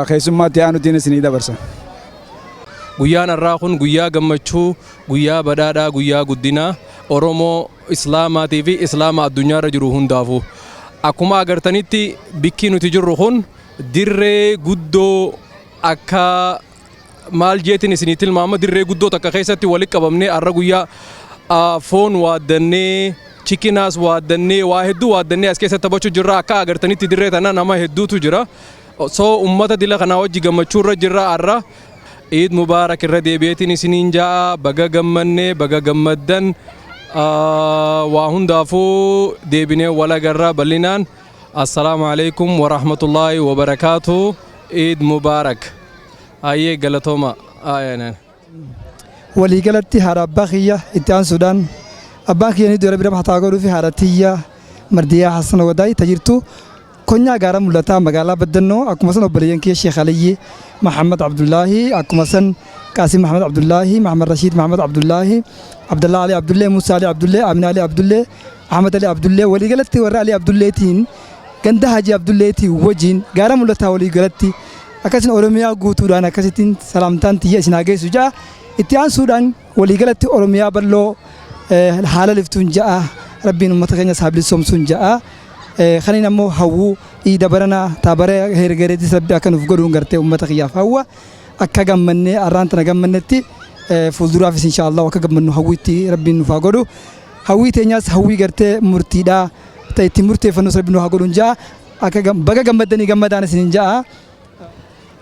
Speaker 18: Keessummaatti aanutiin isinii dabarsa.
Speaker 19: Guyyaan har'aa kun guyyaa gammachuu, guyyaa badhaadhaa, guyyaa guddinaa Oromoo Islaamaatii fi Islaama addunyaarra jiru hundaafu. Akkuma agartanitti bikki nuti jirru kun dirree guddoo akka maal jeetiin isinii tilmaama, dirree guddoo takka keessatti walitti qabamnee har'a guyyaa foon waaddannee, chickenaas waaddannee, waa hedduu waaddannee as keessatti taphachuu jirra. Akka agartanitti dirree tana nama hedduutu jira. So ummata dila kanaa wajji gammachuu irra jirra har'a. Iid Mubaarak irra deebi'eetiin isiniin ja'a, baga gammannee, baga gammaddan. Waa hundaafuu deebinee walagarraa bal'inaan. Assalaamu alaikum warahmatullaahi wabarakaatu. Iid Mubaarak. Ayyee, galatooma. Ayyanan.
Speaker 20: Waliigalatti haadha abbaa kiyya itti aansuudhaan, abbaan kiyya ni dura bira hataa godhuu fi haadha tiyya Mardiyaa Hassan Wadaay tajirtu konyaa gaara mul'ataa magaalaa Baddannoo, akkuma san obboleeyyan kiyya Sheekh Aliyyi Mahammad Abdullaahi, akkuma san Qaasim Mahammad Abdullaahi, Mahammad Rashiid Mahammad Abdullaahi, Abdallaa Ali Abdullee, Musaa Ali Abdullee, Amina Ali Abdullee, Ahmad Ali Abdullee, waliigalatti warra Ali Abdulleetiin ganda Haji Abdulleetiin wajjin gaara mul'ataa waliigalatti akkasin Oromiyaa guutuudhaan akkasittiin salaamtaan tiyya isin haa geessu ja'a. Itti aansuudhaan waliigalatti Oromiyaa bal'oo haala liftuun ja'a, Rabbiin uummata keenya isaa bilisoomsuun ja'a. Kaniin ammoo hawwuu iida baranaa taabara hergereetis Rabbi akka nuuf godhuun gartee uummata kiyyaaf hawwa, akka gammannee arraan tana gammannetti fuulduraafis insha Allah akka gammannu hawwiitti Rabbiin nuuf haa godhu. Hawwii teenyaas hawwii gartee murtiidhaa ta'e ittiin murteeffannus Rabbi nu haa godhuun ja'a. Akka baga gammaddanii gammadaan isiniin ja'a.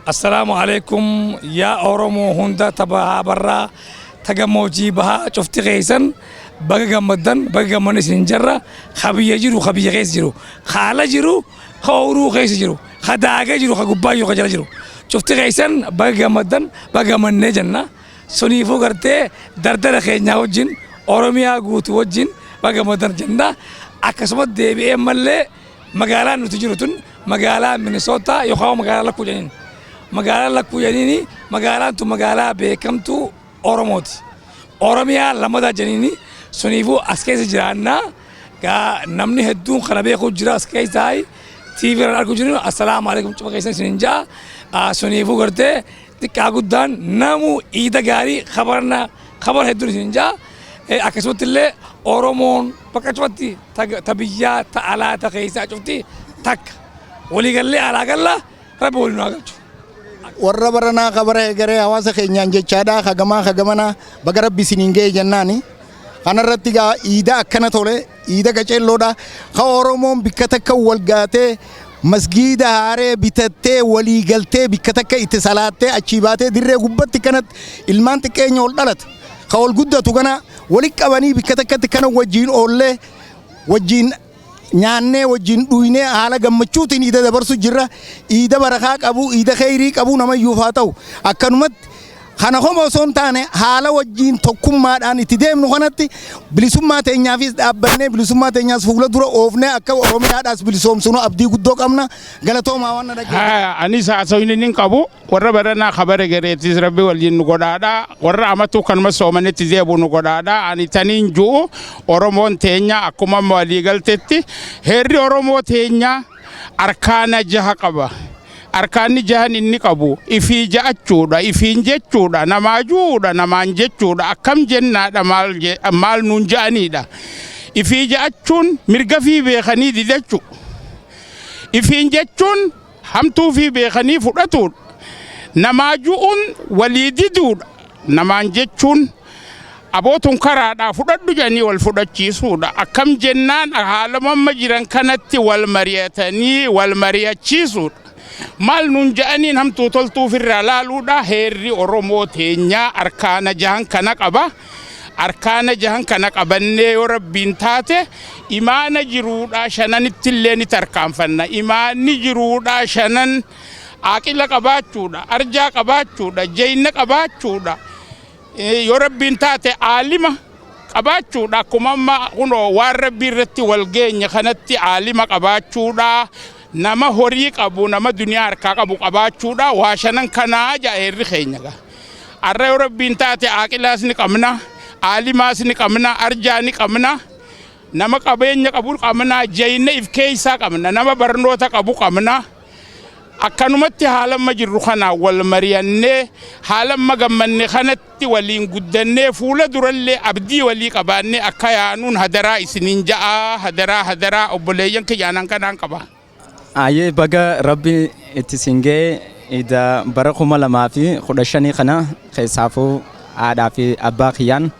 Speaker 21: Assalaamu alaikum yaa Oromoo hunda tabahaa barraa tagamoojii bahaa cufti keessan. Baga gammaddan, baga gammanne isin jarra. Ka biyya jiru, ka biyya keessa jiru, ka ala jiru, ka ooyiruu keessa jiru, ka daagee jiru, ka gubbaa jiru, ka jala jiru, cufti keessan baga gammaddan, baga gammannee jenna. Suniifuu gartee dardara keenyaa wajjin, Oromiyaa guutuu wajjin baga gammaddan jenna. Akkasumas deebi'ee mallee magaalaan nuti jiru tun magaalaa Minisootaa yookaan magaalaa Lakkuu jedhaniin. Magaalaa Lakkuu jedhaniini, magaalaan tun magaalaa beekamtuu Oromooti. Oromiyaa lammataa jedhaniini. Suniifuu as keessa jiraannaa. Gaa namni hedduun kana beekuu jira, as keessa TV irraan arguu jiru. Assalaamu alaikum, cufa keessan isinin jaa. Suniifuu gartee xiqqaa guddaan namu iida gaarii kabarna kabar hedduun isinin jaa. Akkasumatti illee Oromoon bakka cufatti, ta biyyaa, ta alaa, ta keessaa, cufti takka waliigallee alaa galla. Rabbi waliin nu haa galchu.
Speaker 1: Warra baranaa kabara egeree hawaasa keenyaan jechaadha, hagamaa hagamanaa baga Rabbi isiniin ga'e jennaani. Kanarratti gaa iida akkana tole, iida qaceelloodha, ka Oromoon bikka takka wal gaatee masgiida haaree bitattee, walii galtee, bikka takka itti salaattee, achii baatee dirree gubbatti kanatti ilmaan xiqqeenya ol dhalatu ka ol guddatu kana walitti qabanii bikka takkatti kana wajjiin oollee, wajjiin nyaannee, wajjin dhuynee, haala gammachuutiin iida dabarsu jirra. Iida barakaa qabu, iida kheyrii qabu namayyuuf haa ta'u. Akkanumatti kana homa osoo hin taane, haala wajjiin tokkummaadhaan itti deemnu kanatti bilisummaa teenyaafis dhaabbannee, bilisummaa teenyaas fuula dura oofnee, akka Oromiyaadhaas bilisoomsinu abdii guddoo qabna. Galatoomaa waan na dhaggeeffatan.
Speaker 22: Anis haasawni nin qabu, warra baranaa kabare gareetis Rabbi waliin nu godhaadha, warra amatu kanuma soomanitti deebu nu godhaadha. Ani taniin ju'u, Oromoon teenya akkuma amma walii galtetti, heerri Oromoo teenya arkaana jaha qaba. Arkaanni jahan inni qabu ifii ja'achuudha, ifiin jechuudha, namaa ju'uudha, namaan jechuudha, akkam jennaadha, maal nuun ja'aniidha. Ifii ja'achuun mirga fi beekanii didachu. Ifiin jechuun hamtuu fi beekanii fudhatuudha. Namaa ju'uun walii diduudha. Namaan jechuun abootuun karaadhaa fudhadhu jedhanii wal fudhachiisuudha. Akkam jennaan haala amma jiran kanatti wal mari'atanii wal mari'achiisuudha. Maal nuun ja'aniin hamtuu toltuuf irraa laaluudha. Heerri Oromoo teenyaa arkaana jahan kana qaba. Arkaana jahan kana qabannee yoo Rabbiin taate, imaana jiruudha shananitti illee ni tarkaanfanna. Imaanni jiruudha shanan aqila qabaachuudha, arjaa qabaachuudha, jeyna qabaachuudha. Yoo Rabbiin taate aalima qabaachuudha. Akkuma amma kunoo waan Rabbii irratti wal geenye kanatti aalima qabaachuudha. Nama horii qabu, nama duniyaa harkaa qabu qabaachuudha. Waa shanan kanaa ja'a heerri keenya gaa. Arra yoo Rabbiin taate aqilaas ni qabna, aalimaas ni qabna, arjaa ni qabna, nama qabeenya qabu qabna, jeyna if keessaa qabna, nama barnoota qabu qabna. Akkanumatti haala amma jirru kana wal mari'annee, haala amma gammanne kanatti waliin guddannee, fuula durallee abdii walii qabaannee akka yaanuun hadaraa isiniin ja'a. Hadaraa, hadaraa, obboleeyyan kiyyaanan kanaan qaba.
Speaker 4: Ayyee, baga Rabbi itti siin ga'e ida bara 2015 kana. Keessaafuu haadhaa fi abbaa kiyyaan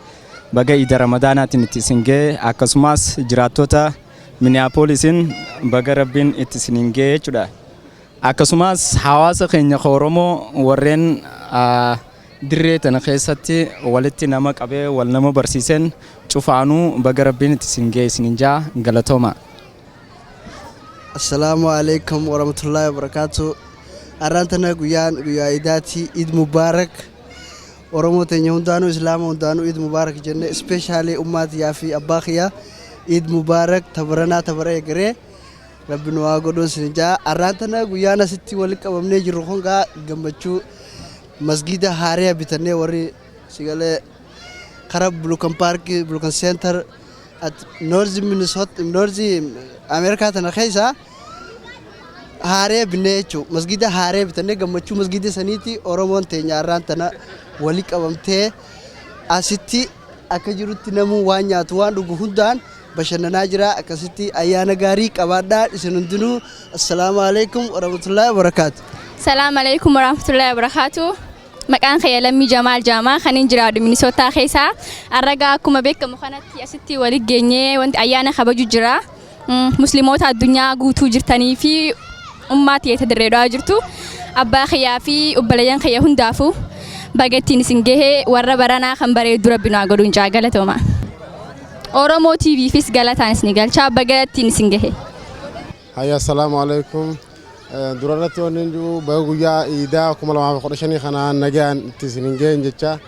Speaker 4: baga ida Ramadaanaatiin itti isin ga'e. Akkasumas jiraattota Minneapolisiin baga Rabbiin itti isiniin ga'e jechuudha. Akkasumas hawaasa keenya Oromoo warreen dirree tana keessatti walitti nama qabee wal nama barsiiseen cufaanuu baga Rabbiin itti isin ga'e isiniin jaa, galatooma.
Speaker 23: Assalaamu alaikum warahmatullahi wabarakatuh. Har'aan tana guyyaan guyyaa iidaati. Iid Mubaarak. Oromoo teenya hundaanuu, Islaama hundaanuu Iid Mubaarak jenne. Especially ummaatiyaa fi abbaa kiyyaa Iid Mubaarak, tabaranaa tabara egeree Rabbi nu haa godhuun isin jaa. Har'aan tana guyyaan asitti walitti qabamnee jirru kun gaa gammachuu masgiida haariyaa bitannee, warri sigalee kara Bulukan Park, Bulukan Center at North Minnesota, North America tana keessa haaree binnee jechuudha. Masgiida haaree bitannee, gammachuu masgiida saniiti Oromoon teenya har'aan tana wali qabamtee asitti akka jirutti namuu waan nyaatu waan dhugu hundaan bashannanaa jira. Akkasitti ayyaana gaarii qabaadhaa isin hundinuu. Assalaamu alaikum warahmatullahi wabarakaatu.
Speaker 24: Salaam alaikum warahmatullahi wabarakatuh. Maqaan kiyya Lammii Jamaal Jaamaa, kan hin jiraadhu Minisootaa keessa. Arragaa akkuma beekamu kanatti asitti walitti geenyee wanti ayyaana kabaju jira. Musliimoota addunyaa guutuu jirtanii fi ummaa tiyya dirreedhaa jirtu. Abbaa kiyyaa fi obboleeyyan kiyya hundaafuu baga ittiin isin gahee, warra baranaa kan bareedu Rabbi nu haa godhuun jaa, galatooma. Oromoo TVfis galataan isin galchaa, baga ittiin isin gahe.
Speaker 2: Hayya, assalaamu alaikum. Dura irratti wanni jiru, baga guyyaa iidaa 2015 kana nagaan itti isin ga'een jecha,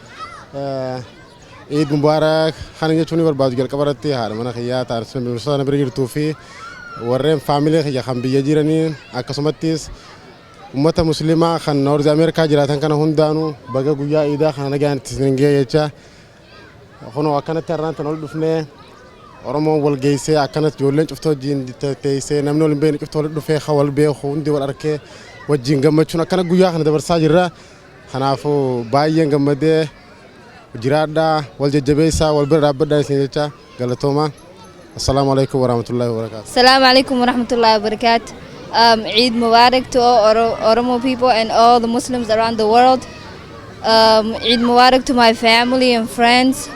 Speaker 2: Iid Mubaarak kana jechuun ni barbaadu. Jalqaba irratti haadha mana kiyyaa taarisa na bira jirtuu fi warreen faamilee kiyya kan biyya jiraniin, akkasumattis ummata muslimaa kan North Ameerikaa jiraatan kana hundaanuu baga guyyaa iidaa kana nagaan itti isin ga'e jecha. Kunoo akkanatti har'aan tan ol dhufnee Oromoon wal geessee, akkanatti ijoolleen cufta wajjin teessee, namni wal hin beekne cufta wal dhufee, kan wal beeku hundi wal arkee wajjin gammachuun akkana guyyaa kana dabarsaa jirra. Kanaafuu baay'een gammadee jiraadhaa, wal jajjabeessaa, wal bira dhaabbadhaa isin jecha. Galatooma. Assalaamu alaikum warahmatullahi wabarakaatu.
Speaker 3: Assalamu alaikum warahmatullahi wabarakatuh. Eid Mubarak to all Oromo people and all the Muslims around the world. Eid Mubarak to my family and friends.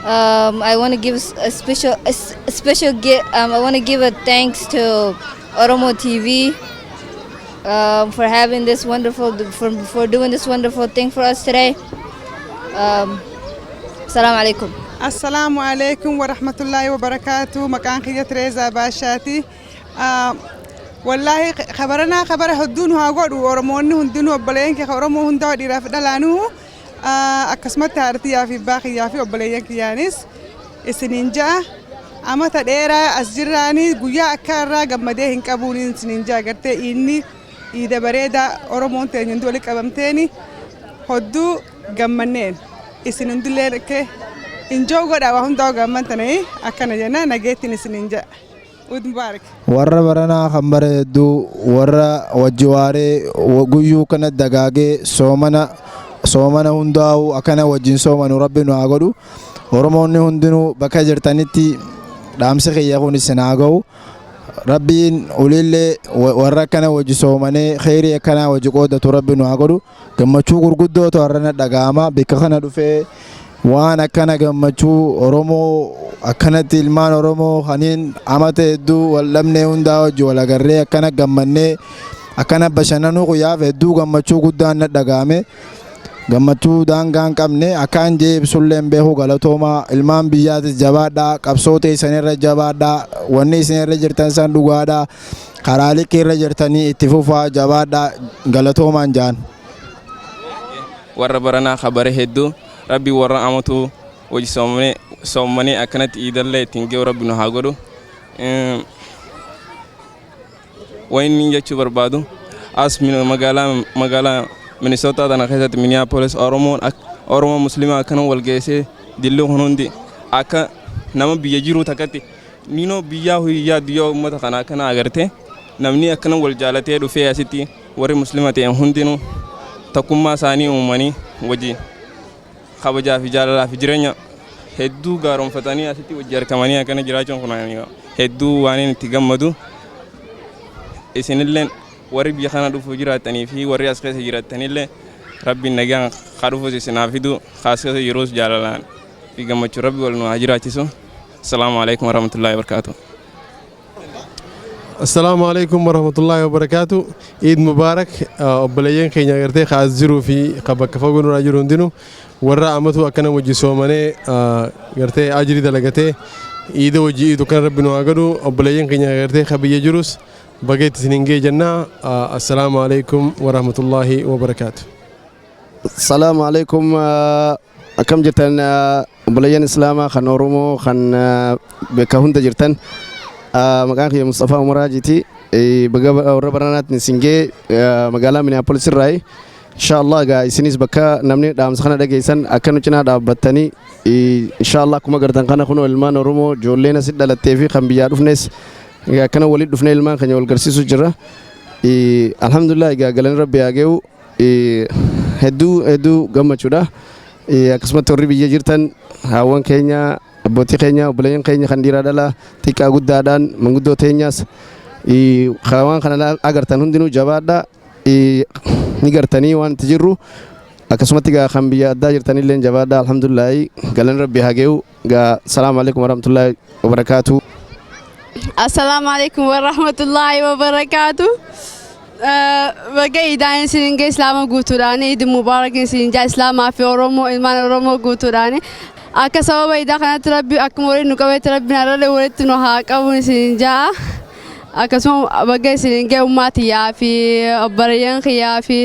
Speaker 3: I want to give a special a s- a special gi- I want to give a thanks to Oromo TV for having this wonderful for doing this wonderful thing for us today. Assalamu alaikum.
Speaker 5: Assalaamu alaikum warahmatullaahi wabarakaatu. Maqaan kiyya Tireezaa Baashaati. Wallaahi kabaranaa kabara hedduun haa godhu Oromoonni hundinuu, obboleeyyan kiyya Oromoo hundaa dhiiraaf dhalaanuu, akkasumatti haadha fi abbaa kiyyaa fi obboleeyyan kiyyaanis isiniin ja'a. Amata dheeraa as jirraanii guyyaa akka irraa gammadee hin qabuun isiniin ja'a. Gartee inni iida bareedaa Oromoon teenya hundi walitti qabamteeni hodduu gammanneen isin hundillee akka injoo godha, waa hundaa gammantanii akkana jenna, nageettiin isiniin ja'a. Eid Mubarak.
Speaker 6: Warra baranaa kan bara hedduu warra wajji waaree guyyuu kana dagaagee soomana soomana hundaa'u akkana wajjin soomanu Rabbi nu haa godhu. Oromoonni hundinuu bakka jirtanitti dhaamsi kiyya kun isin haa ga'u. Rabbiin ulillee warra akkana wajji soomanee kheyrii akkanaa wajji qoodatu Rabbi nu haa godhu. Gammachuu gurguddootu har'ana dhaga'ama bikka kana dhufee, waan akkana gammachuu Oromoo akkanatti ilmaan Oromoo kaniin amata hedduu wal dhabnee hundaa wajji wal agarree akkana gammannee akkana bashannanuu guyyaaf hedduu gammachuu guddaan na dhaga'ame, gammachuu daangaa hin qabne akkaan jee ibsullee hin beeku. Galatoomaa. Ilmaan biyyaatis jabaadhaa, qabsoo teessanirra jabaadhaa, wanni isinirra jirtan san dhugaadhaa, karaa likkii irra jirtanii itti fufaa, jabaadhaa, galatoomaan jaan.
Speaker 25: Warra baranaa kabare hedduu Rabbi warra amatu wajji soommanee akkanatti iidallee ittiin ga'u Rabbi nu haa godhu. Wanni jechuu barbaadu, as magaalaa Minnesota tana keessatti, Minneapolis, Oromoon Oromoo Muslimaa akkana wal geessee dilluu kun hundi akka nama biyya jiru takkatti ninoo biyyaa hiyyaa addunyaa uummata kana akkana agartee namni akkana wal jaalatee dhufee asitti warri Muslima ta'e hundinuu tokkummaa isaanii uumanii wajji kabajaa fi jaalalaa fi jireenya hedduu gaaromfatanii asitti wajji argamanii akkana jiraachuun kun hedduu waan inni itti gammadu. Isinilleen warri biyya kana dhufuu jiraatanii fi warri as keessa jiraatanillee Rabbiin nagaan haa dhufus isin haa fidu, haa as keessa jirus jaalalaan fi gammachuu Rabbi wal nu haa jiraachisu. Assalaamu alaikum warahmatullaahi wabarakaatuh.
Speaker 2: Assalaamu alaikum warahmatullaahi wabarakaatu. Iid Mubaarak obboleeyyan keenya agartee ka as jiruu fi ka bakka fagoo nurraa jiru hundinuu, warra amatu akkana wajji soomanee gartee ajrii dalagatee iida wajji iidu kana Rabbi nu haa godhu. Obboleeyyan keenya agartee ka biyya jirus baga itti isiniin ga'e jenna. Assalaamu alaikum warahmatullaahi wabarakaatu.
Speaker 26: Salaamu alaikum. Akkam jirtan obboleeyyan Islaamaa kan Oromoo kan bakka hunda jirtan? Maqaan kiyya Mustafaa Umaraajiiti. Baga warra baranaatti isin ga'e, magaalaa Minneapolis irraayi. Insha Allah egaa isinis bakka namni dhaamsa kana dhageessan akka nu cinaa dhaabbattanii, insha Allah akkuma gartan kana kunoo ilmaan Oromoo ijoolleen asitti dhalattee fi kan biyyaa dhufnes akkana walitti dhufnee ilmaan keenya wal garsiisuu jirra. Alhamdulillah, egaa galanni Rabbi haa ga'u, hedduu hedduu gammachuudha. Akkasumatti warri biyya jirtan haawwan keenya, abbootii keenya, obboleeyyan keenya kan dhiiraa dhalaa, xiqqaa guddaadhaan, manguddoo teenyaas waan kana agartan hundinuu jabaadha, ni gartanii waan itti jirru. Akkasumatti gaa kan biyya addaa jirtanillee jabaadha. Alhamdulillaahi, galanni Rabbi haa ga'u. Gaa salaamu alaikum warahmatullaahi wabarakaatu.
Speaker 27: Assalamu alaikum warahmatullahi wabarakatuh. Baga iidaan isin ga'e Islaama guutuudhaan, Eid Mubarak isin jaa Islaamaa fi Oromoo, ilmaan Oromoo guutuudhaan. Akka sababa idaa kanatti Rabbi akkuma waliin nu qabetti Rabbiin har'allee walitti nu haa qabu isin ja'a. Akkasuma baga isin ga'e ummaa tiyyaa fi obboleeyyan kiyyaa fi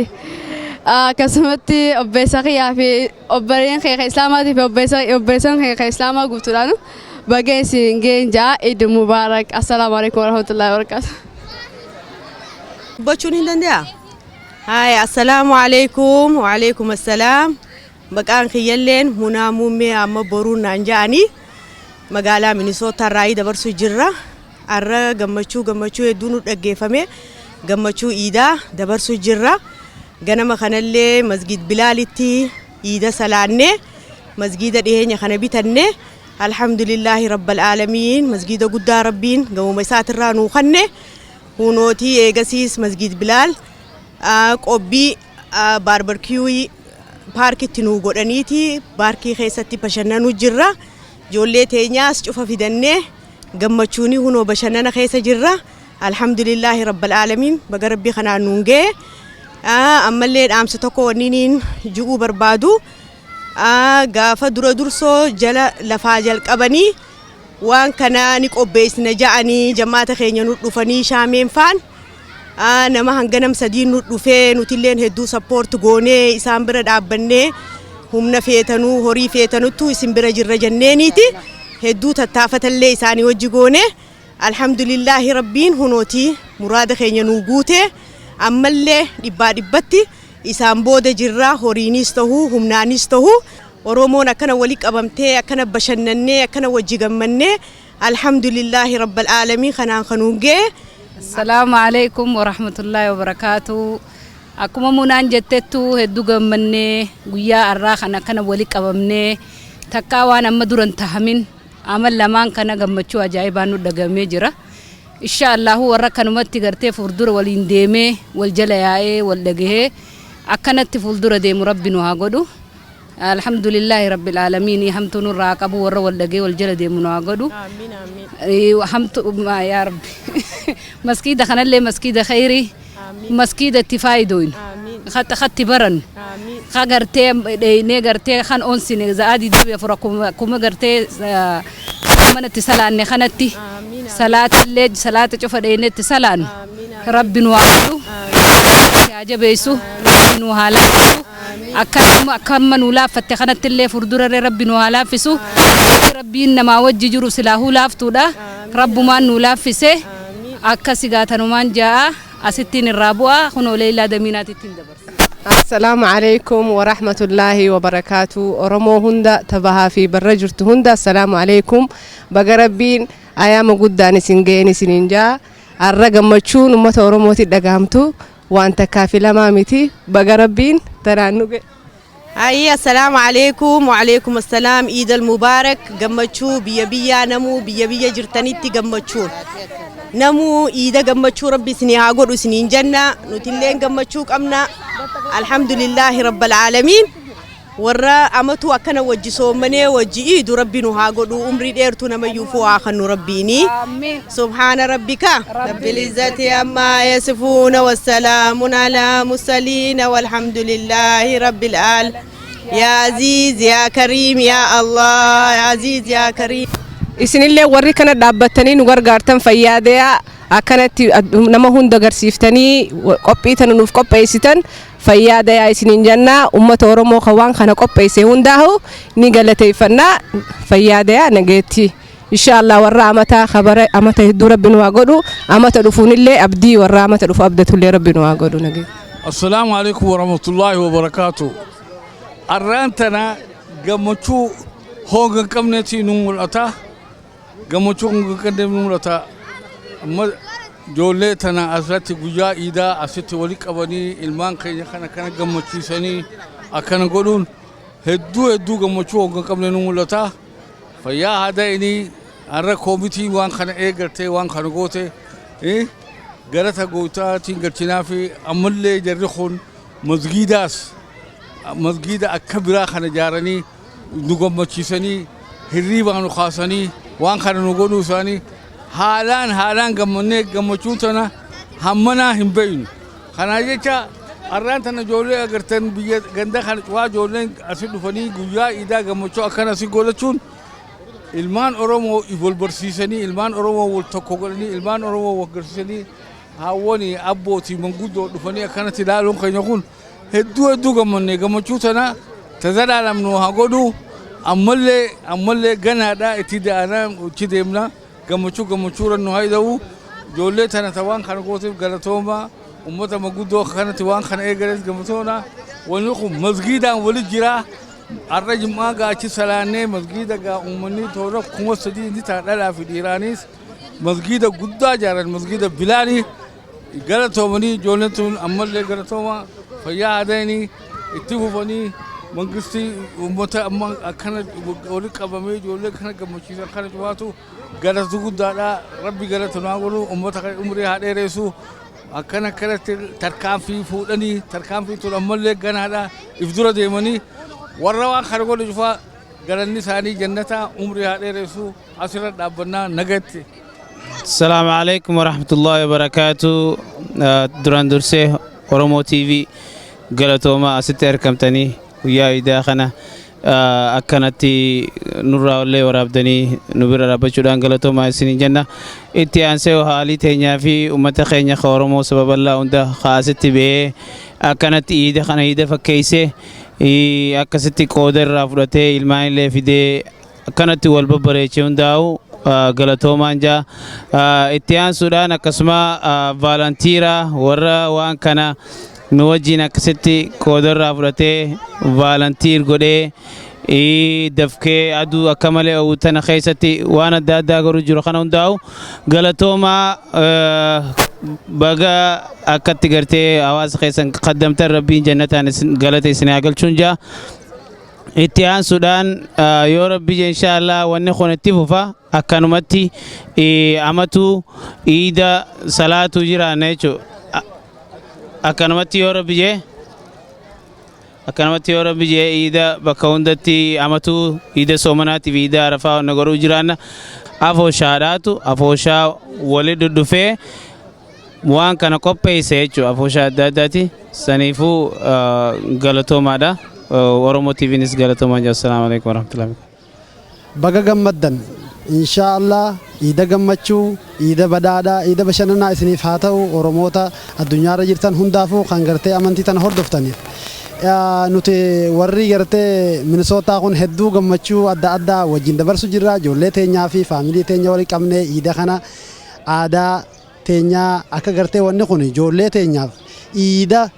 Speaker 27: akkasumatti obboleessa kiyyaa fi obboleeyyan kiyya kan islaamaatii fi obboleessan kiyya kan islaamaa guutuudhaan baga isin ga'e ja'a. Iid Mubaarak. Assalaamu alaikum warahmatullahi wabarakatuh.
Speaker 7: Dubbachuun hin danda'a? Haaya, assalaamu alaikum, wa alaikum assalaam. Maqaan kiyyalleen Munaa Muummee amma boruun naan ja'anii magaalaa Minisootaa irraa dabarsuu jirra. Har'a gammachuu gammachuu hedduu nu dhaggeeffame, gammachuu iidaa dabarsuu jirra. Ganama kanallee Masgid Bilaalitti iida salaannee, masgiida dhiyeenya kana bitanne, alhamdulillaahi rabbal aalamiin, masgiida guddaa Rabbiin gamuma isaatirraa nuu kanne. Hunootii eegasiis Masgid Bilaal qobbii barbecue paarkitti nuu godhaniiti paarkii keessatti bashannanuu jirra. Ijoollee teenyaas cufa fidannee gammachuuni hunoo bashannana keessa jirra. Alhamdulillaahi rabbal aalamiin, baga Rabbii kanaan nuun ga'e. Ammallee dhaamsa tokko wanniiniin ji'uu barbaadu, gaafa dura dursoo jala lafaa jalqabanii waan kana ni qopheessina ja'anii jamaata keenya nu dhufanii shaameen faan nama hanganam sadiin nu dhufee, nutilleen hedduu support goonee isaan bira dhaabbannee, humna feetanuu horii feetanuttu isin bira jirra jenneeniiti hedduu tattaafatallee isaanii wajji goone. Alhamdulillaahi, Rabbiin hunootii muraada keenya nuu guute. Ammallee dhibbaa dhibbatti isaan booda jirra, horiinis tahuu humnaanis tahuu. Oromoon akkana wali qabamtee, akkana bashannannee, akkana wajji gammannee, alhamdulillaahi rabbal aalamiin, kanaan kanuun ga'e.
Speaker 8: Assalaamu alaikum warahmatullaahi wabarakaatu. Akkuma munaan jettettu hedduu gammannee guyyaa har'aa kana akkana wali qabamnee, takkaa waan amma duran tahamin amal lamaan kana gammachuu ajaa'ibaan nu dhagamee jira. Insha Allahu warra kanumatti gartee fuuldura waliin deemee, wal jala yaa'ee, wal dhagahee akkanatti fuuldura deemu Rabbi nu haa godhu. Alhamdulillahi rabbil aalamiin, hamtuu nurraa haa qabu, warra wal dhagahee wal jala deemu nu haa godhu. Hamtu yaa Rabbi, maskiida kanallee maskiida khayrii, maskiida itti faayidoynu, khatti barannu, ka gartee dheeynee gartee kan onsine za'aa 24 akkuma gartee manatti salaanne kanatti salaatallee salaata cufa dheeynee itti salaannu Rabbi nu haa godhu, haa jabeessu, Rabbi nu haa laaffisu. Akka akka amma nu laaffatte kanatti illee fuuldurarree Rabbi nu haa laaffisu. Rabbiin namaa wajji jiru silaahuu laaftuudha, Rabbumaan nu laaffise. Akkasi gaatanumaan ja'a asittiin irraa bu'a, kunoo Leelaa Damiinaatittiin dabarsa.
Speaker 9: Assalaamu alaikum wa rahmatullaahi wa barakaatu. Oromoo hunda tabahaa fi barra jirtu hunda, assalaamu alaikum. Baga Rabbiin ayyaama guddaan isin ga'een isiniin jaa. Har'a gammachuun uummata Oromooti dhagahamtu waan takkaa fi lamaa miti. Baga Rabbiin tanaan nu ga'e.
Speaker 7: Hayyi, assalaamu alaikum, wa alaikum assalaam. Iidal mubaarak, gammachuu biyya biyyaa namuu biyya biyya jirtanitti gammachuun namuu iida gammachuu Rabbi isinii haa godhu isiniin jenna. Nutilleen gammachuu qabna, alhamdulillaahi rabbal aalamiin. Warra amatu akkana wajji soommanee wajji iidu Rabbi nu haa godhu, umrii dheertuu namayyuufuu haa kannu Rabbiini. Subhaana rabbika rabbil izzati ammaa yasifuuna, wassalaamun alaa mursaliina, walhamdulillaahi rabbil aalamiin. Yaa aziiz yaa kariim, yaa Allah, yaa aziiz yaa kariim.
Speaker 9: Isinillee warri kana dhaabbattanii nu gargaartan fayyaadeyaa, akkanatti nama hunda agarsiiftanii qophii tana nuuf qopheessitan fayyaadayaa isiniin jennaa. Ummata Oromoo kan waan kana qopheesse hundaahu ni galateeffannaa, fayyaadayaa nageetti. Insha Allah warra amata kabara amata hedduu Rabbi nu haa godhu, amata dhufuunillee abdii warra amata dhufu abdatullee Rabbi nu haa godhu nageetti.
Speaker 21: Assalaamu alaikum warahmatullaahi wabarakaatu. Arraan tana gammachuu honga hin qabneeti nu mul'ata. Gammachuu honga hin qabneeti nu mul'ata. Amma ijoollee tana asirratti guyyaa iidaa asitti walitti qabanii ilmaan keenya kana kana gammachiisanii akkana godhuun hedduu hedduu gammachuu honga hin qabne nu mul'ata. Fayyaa haa ta'inii, har'a koomitiin waan kana eegaltee waan kana goote galata gooftaatiin galchinaa fi ammallee jarri kun masgiidaas masgiida akka biraa kana ijaaranii nu gammachiisanii, hirriibaa nu kaasanii waan kana nu godhuu isaanii haalaan haalaan gammannee, gammachuun tana hammanaa hin beeynu. Kanaa jecha
Speaker 10: Arraan tana ijoollee agartan biyya ganda kana waa ijoolleen asii dhufanii guyyaa iidaa gammachuu akkana asii godhachuun, ilmaan Oromoo wal barsiisanii, ilmaan Oromoo wal tokko godhanii, ilmaan Oromoo wal garsiisanii, haawwanii abbootii manguddoo dhufanii akkanatti ilaaluun keenya kun hedduu hedduu gammanne. Gammachuu tana tazalaalamnu haa godhu. Ammallee ammallee ganaadha, itti da'anaa itti deemna. Gammachuu gammachuurra nu haa ta'u. Ijoollee tana ta waan kana gooteef galatooma. Ummata manguddoo kanatti waan kana eegalees galatooma. Wanni kun masgiidaan walit jira. Har'a jim'aa gaa achi salaannee masgiida gaa uummanni toora 3000 ni ta'a, dhalaa fi dhiiraanis masgiida guddaa ijaaran, masgiida Bilaanii. Galatoomanii ijoolleen tun ammallee galatooma. Fayyaa aadanii itti fufanii mangistii uummata amma akkana walitti qabamee ijoollee kana gammachiisan kana cufaatu galatu guddaadha. Rabbi galatu naa godhu. Uummata kana umrii haa dheeressu. Akkana akkanatti tarkaanfii fuudhanii, tarkaanfii tun ammallee ganaadha, if dura deemanii warra waan kana godhu cufaa galanni isaanii jannata, umrii haa dheeressu. Asirra dhaabbannaa, nagatti.
Speaker 11: السلام عليكم ورحمة الله وبركاته. Duraan dursee Oromoo TV galatoomaa, asitti argamtanii guyyaa iidaa kana akkanatti nurraa illee waraabdanii nu bira dhaabbachuudhaan galatoomaa isinii jenna. Itti aansee haalii teenyaa fi uummata keenya ka Oromoo saba bal'aa hunda asitti ba'ee akkanatti iida kana iida fakkeessee akkasitti qooda irraa fudhatee ilmaan illee fidee akkanatti wal babbareechee hundaa'u galatoomaan jaa. Itti aansuudhaan akkasuma volunteer warra waan kana nu wajjin akkasitti qooda irraa fudhatee volunteer godhee dafkee aduu akka malee oolu tana keessatti waan adda addaa godhu jiru kana hundaa'u galatoomaa. Baga akkatti gartee hawaasa keessan qaddamtan, Rabbiin jannataan galata isin haa galchuun jaa. Itti aansuudhaan yoo Rabbi je, inshaallah wanni kun itti fufa. Akkanumatti amatu iida salaatu jiraanna jechuudha. Akkanumatti yoo Rabbi je, akkanumatti yoo Rabbi je, iida bakka hundatti amatu iida soomanaatiif iida Arafaa wanna godhuu jiraanna. Afooshaadhaatu afooshaa wali dhudhufee waan kana qopheesse jechuudha, afooshaa adda addaati. Saniifuu galatoomaadha. Oromoo TVnis galatoomaa jira. Assalaamu alaikum warahmatullahi.
Speaker 23: Baga gammaddan. Inshaa Allah iida gammachuu, iida badhaadhaa, iida bashannanaa isiniif haa ta'u. Oromoota addunyaarra jirtan hundaafuu, kan gartee amantii tana hordoftaniif, nuti warri gartee Minisootaa kun hedduu gammachuu adda addaa wajjin dabarsu jirra. Ijoollee teenyaa fi family teenya walii qabnee iida kana aadaa teenyaa akka gartee wanni kun ijoollee teenyaaf iida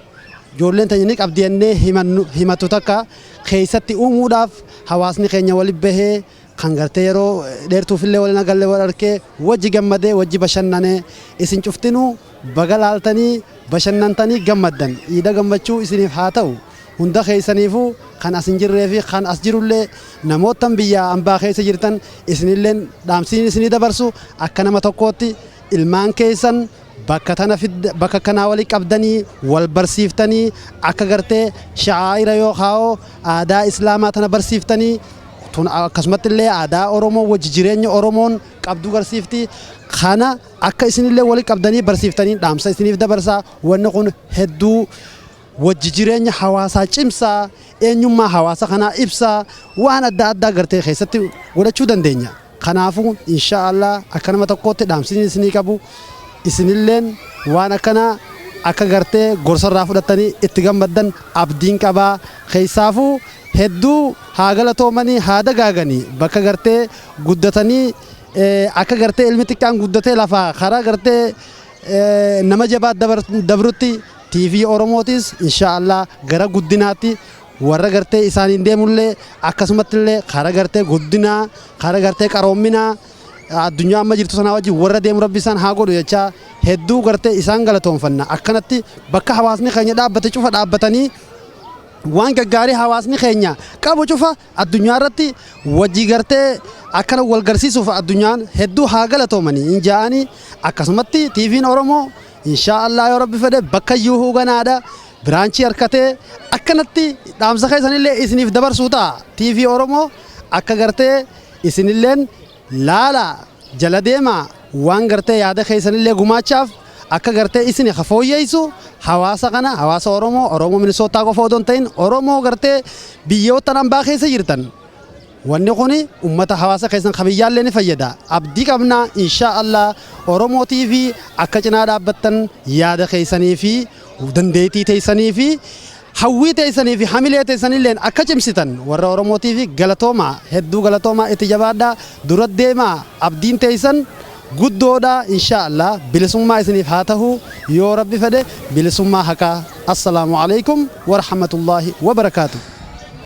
Speaker 23: ijoolleen teenya ni qabdi jennee himattu takka keessatti uumuudhaaf hawaasni keenya wali bahee, kan gartee yeroo dheertuufillee waliin agallee wal arkee wajji gammadee wajji bashannanee, isin cuftinuu baga laaltanii bashannantanii gammaddan. Iida gammachuu isiniif haa ta'u hunda keessaniifuu, kan as hin jirree fi kan as jirullee. Namootan biyya ambaa keessa jirtan isinilleen dhaamsiin isinii dabarsu, akka nama tokkootti ilmaan keessan bakka tana bakka kanaa walii qabdanii wal barsiiftanii, akka gartee sha'aa'ira yookaan aadaa Islaamaa tana barsiiftanii, tun akkasumatti illee aadaa Oromoo wajji jireenya Oromoon qabdu garsiifti. Kana akka isinillee walii qabdanii barsiiftanii dhaamsa isiniif dabarsaa. Wanni kun hedduu wajji jireenya hawaasaa cimsaa, eenyummaa hawaasa kanaa ibsaa, waan adda addaa gartee keessatti godhachuu dandeenya. Kanaafuu insha Allah akka nama tokkootti dhaamsini isinii qabu, isinilleen waan akkanaa akka gartee gorsarraa fudhatanii itti gammaddan abdiin qabaa. Keessaafuu hedduu haa galatoomanii, haa dagaaganii, bakka gartee guddatanii akka gartee ilmi xiqqaan guddatee lafaa karaa gartee nama jabaa dabrutti, TV Oromootis insha Allah gara guddinaatti warra gartee isaaniin deemullee akkasumatti illee karaa gartee guddinaa, karaa gartee qaroominaa addunyaa amma jirtu sanaa wajjin warra deemu Rabbi isaan haa godhu jechaa hedduu gartee isaan galatoonfanna. Akkanatti bakka hawaasni keenya dhaabbate cufa dhaabbatanii waan gaggaarii hawaasni keenya qabu cufa addunyaa irratti wajji gartee akkana wal garsiisuuf addunyaan hedduu haa galatoomanii hin ja'anii. Akkasumatti TV'n Oromoo inshaa Allah yoo Rabbi fedhe bakka iyyuu hooganaadha branch harkatee akkanatti dhaamsa keessanillee isiniif dabarsuu ta'a. TV Oromoo akka gartee isinilleen laala jala deemaa waan gartee yaada keessanillee gumaachaaf.
Speaker 12: Akka gartee isin ka fooyyeysu hawaasa kana, hawaasa Oromoo, Oromoo Minisootaa qofa odoo hin ta'in, Oromoo gartee biyyoota hambaa keessa jirtan, wanni kun ummata hawaasa keessan kabiyyaallee ni fayyada. Abdii qabna, insha Allah, Oromoo TV akka cinaa dhaabbattan, yaada keessanii fi dandeettii teessanii fi hawwii teessanii fi hamilee teessanilleen akka cimsitan. Warra Oromoo TV, galatooma, hedduu galatooma. Itti jabaadhaa, dura deemaa, abdiin teessan guddoodha. Insha Allah bilisummaa isiniif haa ta'u, yoo Rabbi fedhe, bilisummaa haqaa. Assalaamu alaikum warahmatullaahi wabarakaatu.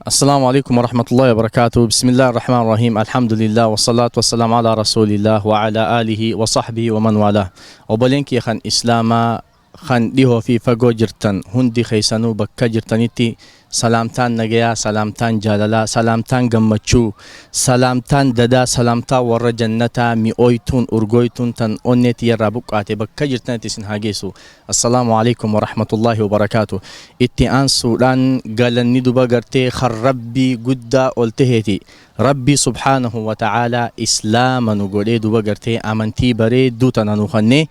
Speaker 13: السلام عليكم ورحمة الله وبركاته. بسم الله الرحمن الرحيم. الحمد لله والصلاة والسلام على رسول الله وعلى آله وصحبه ومن والاه. Obboleen kiyya kan Islaamaa kan dhihoo fi fagoo jirtan hundi keessanuu, bakka jirtanitti salaamtaan nagayaa, salaamtaan jaalalaa, salaamtaan gammachuu, salaamtaan dadaa, salaamtaa warra jannataa, mi'ooytuun, urgooytuun tan onneetii irraa buqqaate bakka jirtanitti isin haa geessu. Assalaamu alaikum warahmatullaahi wabarakaatu. Itti aansuudhaan galanni duba gartee kan Rabbii guddaa ol taheeti, Rabbii subhaanahu wa ta'aalaa Islaama nu godhee, duba gartee amantii bareedduu tana nu kennee,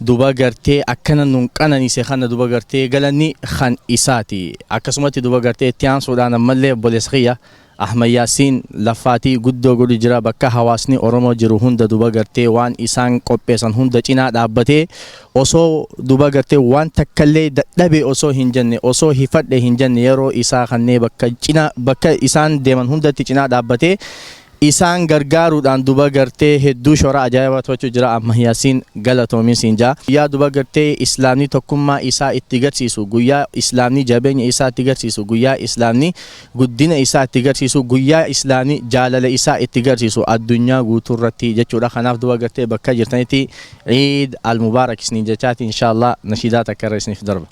Speaker 13: duba gartee akkana nun qananiise kana, duba gartee galanni kan isaati. Akkasumatti duba gartee itti aansuudhaan ammallee obboleessa kiyya Ahmad Yaasiin laffaatii guddoo godhu jira. Bakka hawaasni Oromoo jiru hunda duba gartee waan isaan qopheessan hunda cinaa dhaabbatee, osoo duba gartee waan takkallee dadhabe osoo hin jenne, osoo hifadhe hin jenne, yeroo isaa kannee bakka cinaa bakka isaan deeman hundatti cinaa dhaabbatee isaan gargaaruudhaan duba gartee hedduu shoora ajaa'ibaa to'achuu jira. Amma Yaasiin, galatoomin siin jaa. Guyyaa duba gartee Islaamni tokkummaa isaa itti garsiisu, guyyaa Islaamni jabeenya isaa itti garsiisu, guyyaa Islaamni guddina isaa itti garsiisu, guyyaa Islaamni jaalala isaa itti garsiisu addunyaa guutuu irratti jechuudha. Kanaaf duba gartee bakka jirtanitti Ciid al-Mubaarak isiniin jechaati, inshallah nashiidaa takka irra isiniif darba.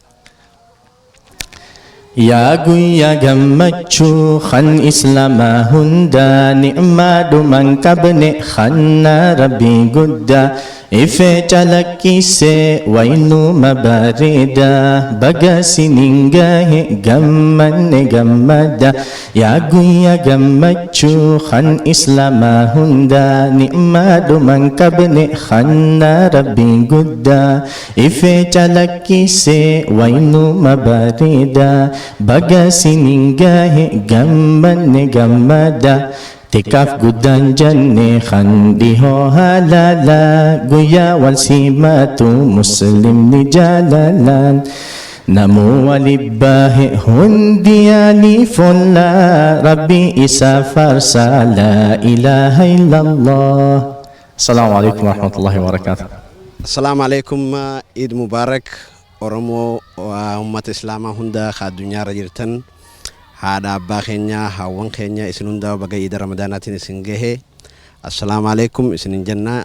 Speaker 13: Yaa guyyaa gammachuu kan Islaamaa hundaa, ni'maa dhuman qabne kanna Rabbii guddaa, ifee calaqqisee waynuma bareedaa, baga sinin gahe, gammanne gammada. Yaa guyyaa gammachuu kan Islaamaa hundaa, ni'maa dhuman qabne kanna Rabbii guddaa, ifee calaqqisee waynuma bareedaa, baga sinin gahe, gammanne gammada. Xiqqaaf guddaan jenne kan dhihoo halaalaa, guyyaa wal simatu muslimni jaalalaan, namuu walibbaahe hundi yaalii follaa, Rabbi isa faarsaa, laa ilaaha illallah. Assalaamu alaikum warahmatullahi wabarakaatuh.
Speaker 26: Assalaamu alaikum, Eid Mubarak. Oromoo, ummata Islaamaa hunda ka addunyaarra jirtan, haadha abbaa keenya, haawwan keenya, isin hundaa baga Iida Ramadaanaatiin isin gahe. Assalaamu alaikum isinin jenna.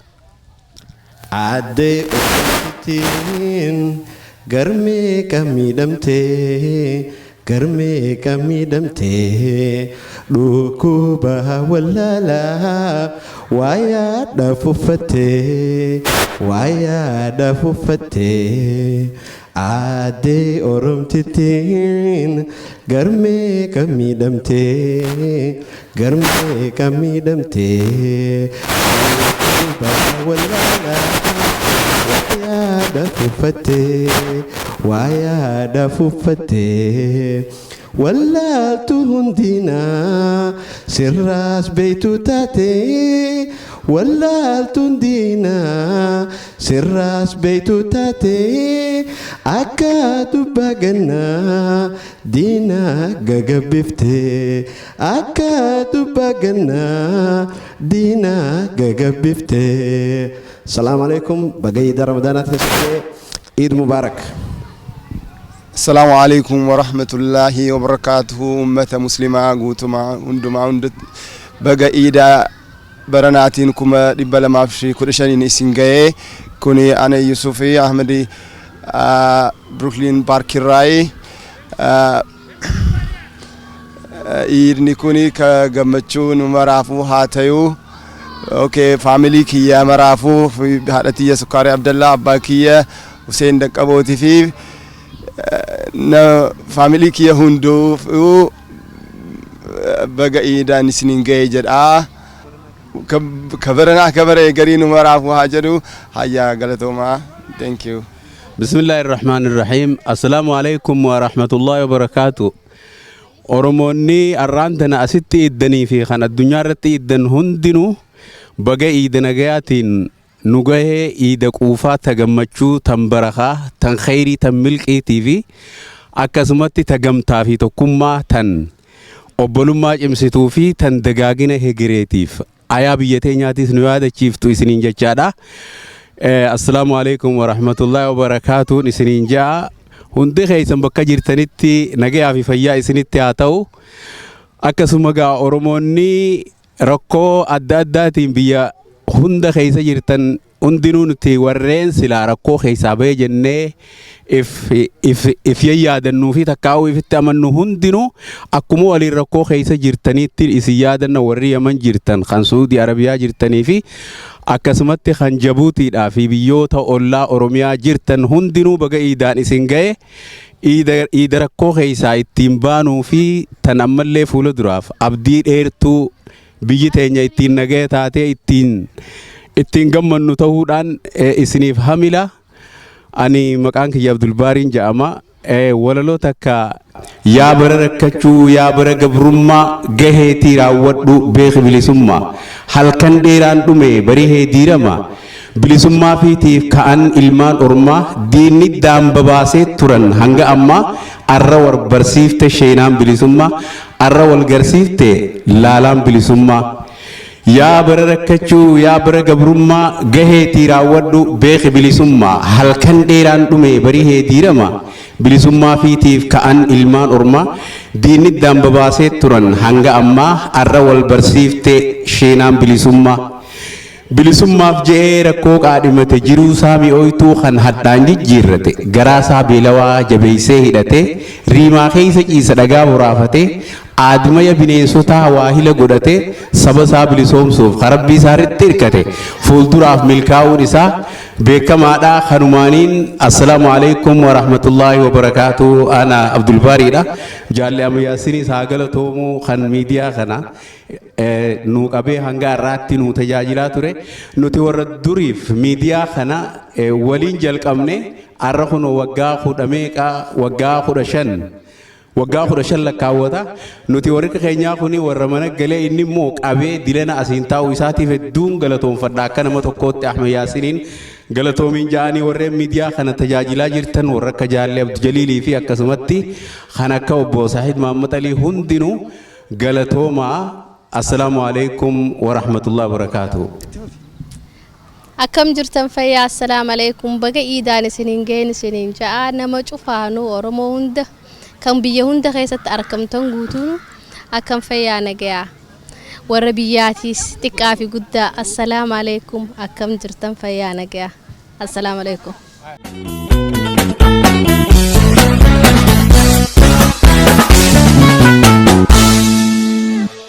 Speaker 26: Aaddee Oromtittiin garmeeqa miidhamtee, garmeeqa miidhamtee, dhukkuba wallaalaa waa yaadhaaf uffattee, waa yaadhaaf uffattee. Aaddee Oromtittiin garmeeqa miidhamtee, garmeeqa miidhamtee, dhukkuba wallaalaa waa yaadhaaf uffattee, waa yaadhaaf uffattee. Wallaaltu hundinaa sirraas beeytu taate, wallaaltu hundinaa sirraas beeytu taate, akka dubbaa gannaa diinaa gagabbifte, akka dubbaa gannaa diinaa gagabbifte. Salaamu alaikum, baga Iida Ramadaanaatti Eid Mubarak.
Speaker 14: Assalaamu alaikum warahmatullaahi wabarakaatuhu. Ummata Muslimaa guutumaa hundumaa hundatti baga Iidaa baranaatiin 2015n isin ga'ee. Kuni ana Yusufi Ahmedi, Brooklyn Parkirraayi. Iidni kuni ka gammachuu nu maraafuu haa ta'u. Okay, family kiyya maraafuu, haadha tiyya Sukkaarii Abdallaa, abbaa kiyya Hussein Daqqabootii fi na family kiyya hunduufuu baga Iidaan isiniin ga'e jedha. Ka baranaa ka bare garii nu maraafuu haa jedhu. Hayyaa, galatoomaa. Thank you.
Speaker 1: Bismillahir Rahmanir Rahim. Assalaamu alaikum wa rahmatullahi wa barakaatu. Oromoonni arraan tana asitti iddanii fi kan addunyaa irratti iddan hundinuu baga iida nagayaatiin nu gahee, iida quufaa, ta gammachuu, tan barakaa, tan khayrii, tan milqiitii fi akkasumatti ta gamtaa fi tokkummaa, tan obbolummaa cimsituu fi tan dagaagina hegereetiif ayaa biyya teenyaatis nu yaadachiiftu isiniin jechaadha. Assalaamu alaikum wa rahmatullahi wa barakaatuun isiniin ja'a. Hundi keessan bakka jirtanitti nagayaa fi fayyaa isinitti haa ta'u. Akkasuma gaa Oromoonni rakkoo adda addaatiin biyya hunda keessa jirtan hundinuu, nuti warreen silaa rakkoo keessaa bahee jennee if if if yaadannuu fi takkaa'uu ifitti amannu hundinuu, akkuma waliin rakkoo keessa jirtanitti isin yaadanna. Warri Yaman jirtan, kan Suudii Arabiyaa jirtanii fi akkasumatti kan Jabuutiidhaa fi biyyoota ollaa Oromiyaa jirtan hundinuu, baga iidaan isin ga'e. Iida rakkoo keessaa ittiin baanuu fi tan ammallee fuula duraaf abdii dheertuu biyyi teenya ittiin nagaya taatee ittiin gammannu ta'uudhaan isiniif hamila. Ani maqaan kiyya Abdulbaariin jedhama. Walaloo takka: yaa bara rakkachuu, yaa bara gabrummaa, gaheetii raawwadhu beeki bilisummaa. Halkan dheeraan dhume, barihee diirama. Bilisummaa fiitiif ka'an ilmaan ormaa, diinni daamba baasee turan hanga ammaa. Arra war barsiifte sheenaan bilisummaa, arra wal garsiifte laalaan bilisummaa. Yaa bara rakkachuu, yaa bara gabrummaa, gaheetii raawwadhu beeki bilisummaa. Halkan dheeraan dhume, barihee diirama. Bilisummaa fiitiif ka'an ilmaan ormaa, diinni daamba baasee turan hanga ammaa. Arra wal barsiifte sheenaan bilisummaa. Bilisummaaf je'ee rakkoo qaadhimate, jiruu isaa mi'ooytuu kan hadhaan jijjiirrate, garaa isaa beelawaa jabeeysee hidhate, riimaa keeysa ciisa dhagaa boraafate, aadmaya bineensotaa waahila godhate, saba isaa bilisoomsuuf karabbii isaa irratti hirkate, fuulduraaf milkaa'uun isaa beekamaadha. Kanumaaniin assalaamu alaikum wa rahmatullaahi wa barakaatu. Ana Abdulbaariidha. Jaalli Ammayyaasinis haa galatoomuu, kan miidiyaa kana nu qabee hanga har'aatti nu tajaajilaa ture. Nuti warra duriif miidiyaa kana waliin jalqabne, har'a kun waggaa 10 meeqa, waggaa 15, waggaa 15 lakkaawwata. Nuti warri keenyaa kuni warra mana galee, inni immoo qabee dilana asiin taa'u isaatiif hedduun galatoonfadha. Akka nama tokkootti Ahmed Yaasiniin galatoomiin ja'anii, warreen miidiyaa kana tajaajilaa jirtan, warra akka Jaallee Abdujaliilii fi akkasumatti kan akka obbo Saahid Mahammad Alii hundinuu galatoomaa. Assalaamu alaikum wa rahmatullahi wa barakaatuh.
Speaker 15: Akkam jirtan? Fayyaa? Assalaamu alaikum. Baga iidaan isiniin ga'een isiniin ja'a. Nama cufaanuu, Oromoo hunda kan biyya hunda keessatti argamtan guutuun, akkam fayyaa, nagayaa? Warra biyyaatiis xiqqaa fi guddaa, assalaamu alaikum. Akkam jirtan? Fayyaa, nagayaa? Assalaamu alaikum.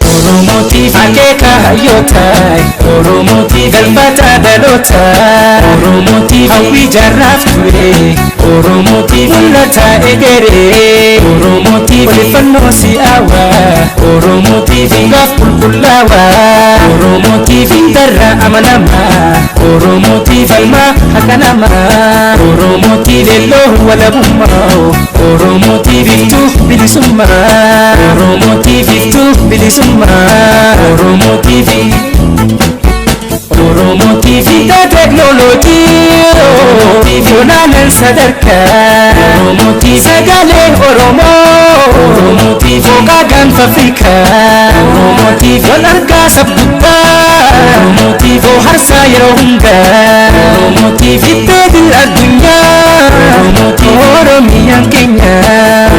Speaker 16: Oromootiif akeeka hayyootaa, Oromootiif galfata dhalootaa, Oromootiif hawwii jaarraaf ture, Oromootiif mul'ata egeree, Oromootiif odeeffannoo si'aawaa, Oromootiif gaaf qulqullaawaa, Oromootiif darra amanamaa, Oromootiif falmaa haqa namaa, Oromootiif leelloo walabummaa, Oromootiif iftuu bilisummaa, Oromootiif iftuu bilisummaa, Oromootiif Oromootiif teeknooloojii olaanaan sadarkaa, Oromootiif sagalee Oromoo, Oromootiif fooqaa gaanfa Afrikaa, Oromootiif wal argaa sabguddaa, Oromootiif harsaa yeroo hundaa, Oromootiif ittee addunyaa, Oromootiif Oromiyaan keenya,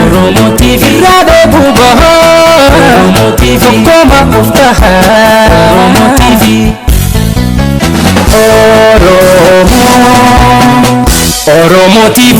Speaker 16: Oromootiif irraa dheebuu bahaa, Oromootiif tokkoma of tahaa, Oromootiif. Oromoo, Oromoo TV.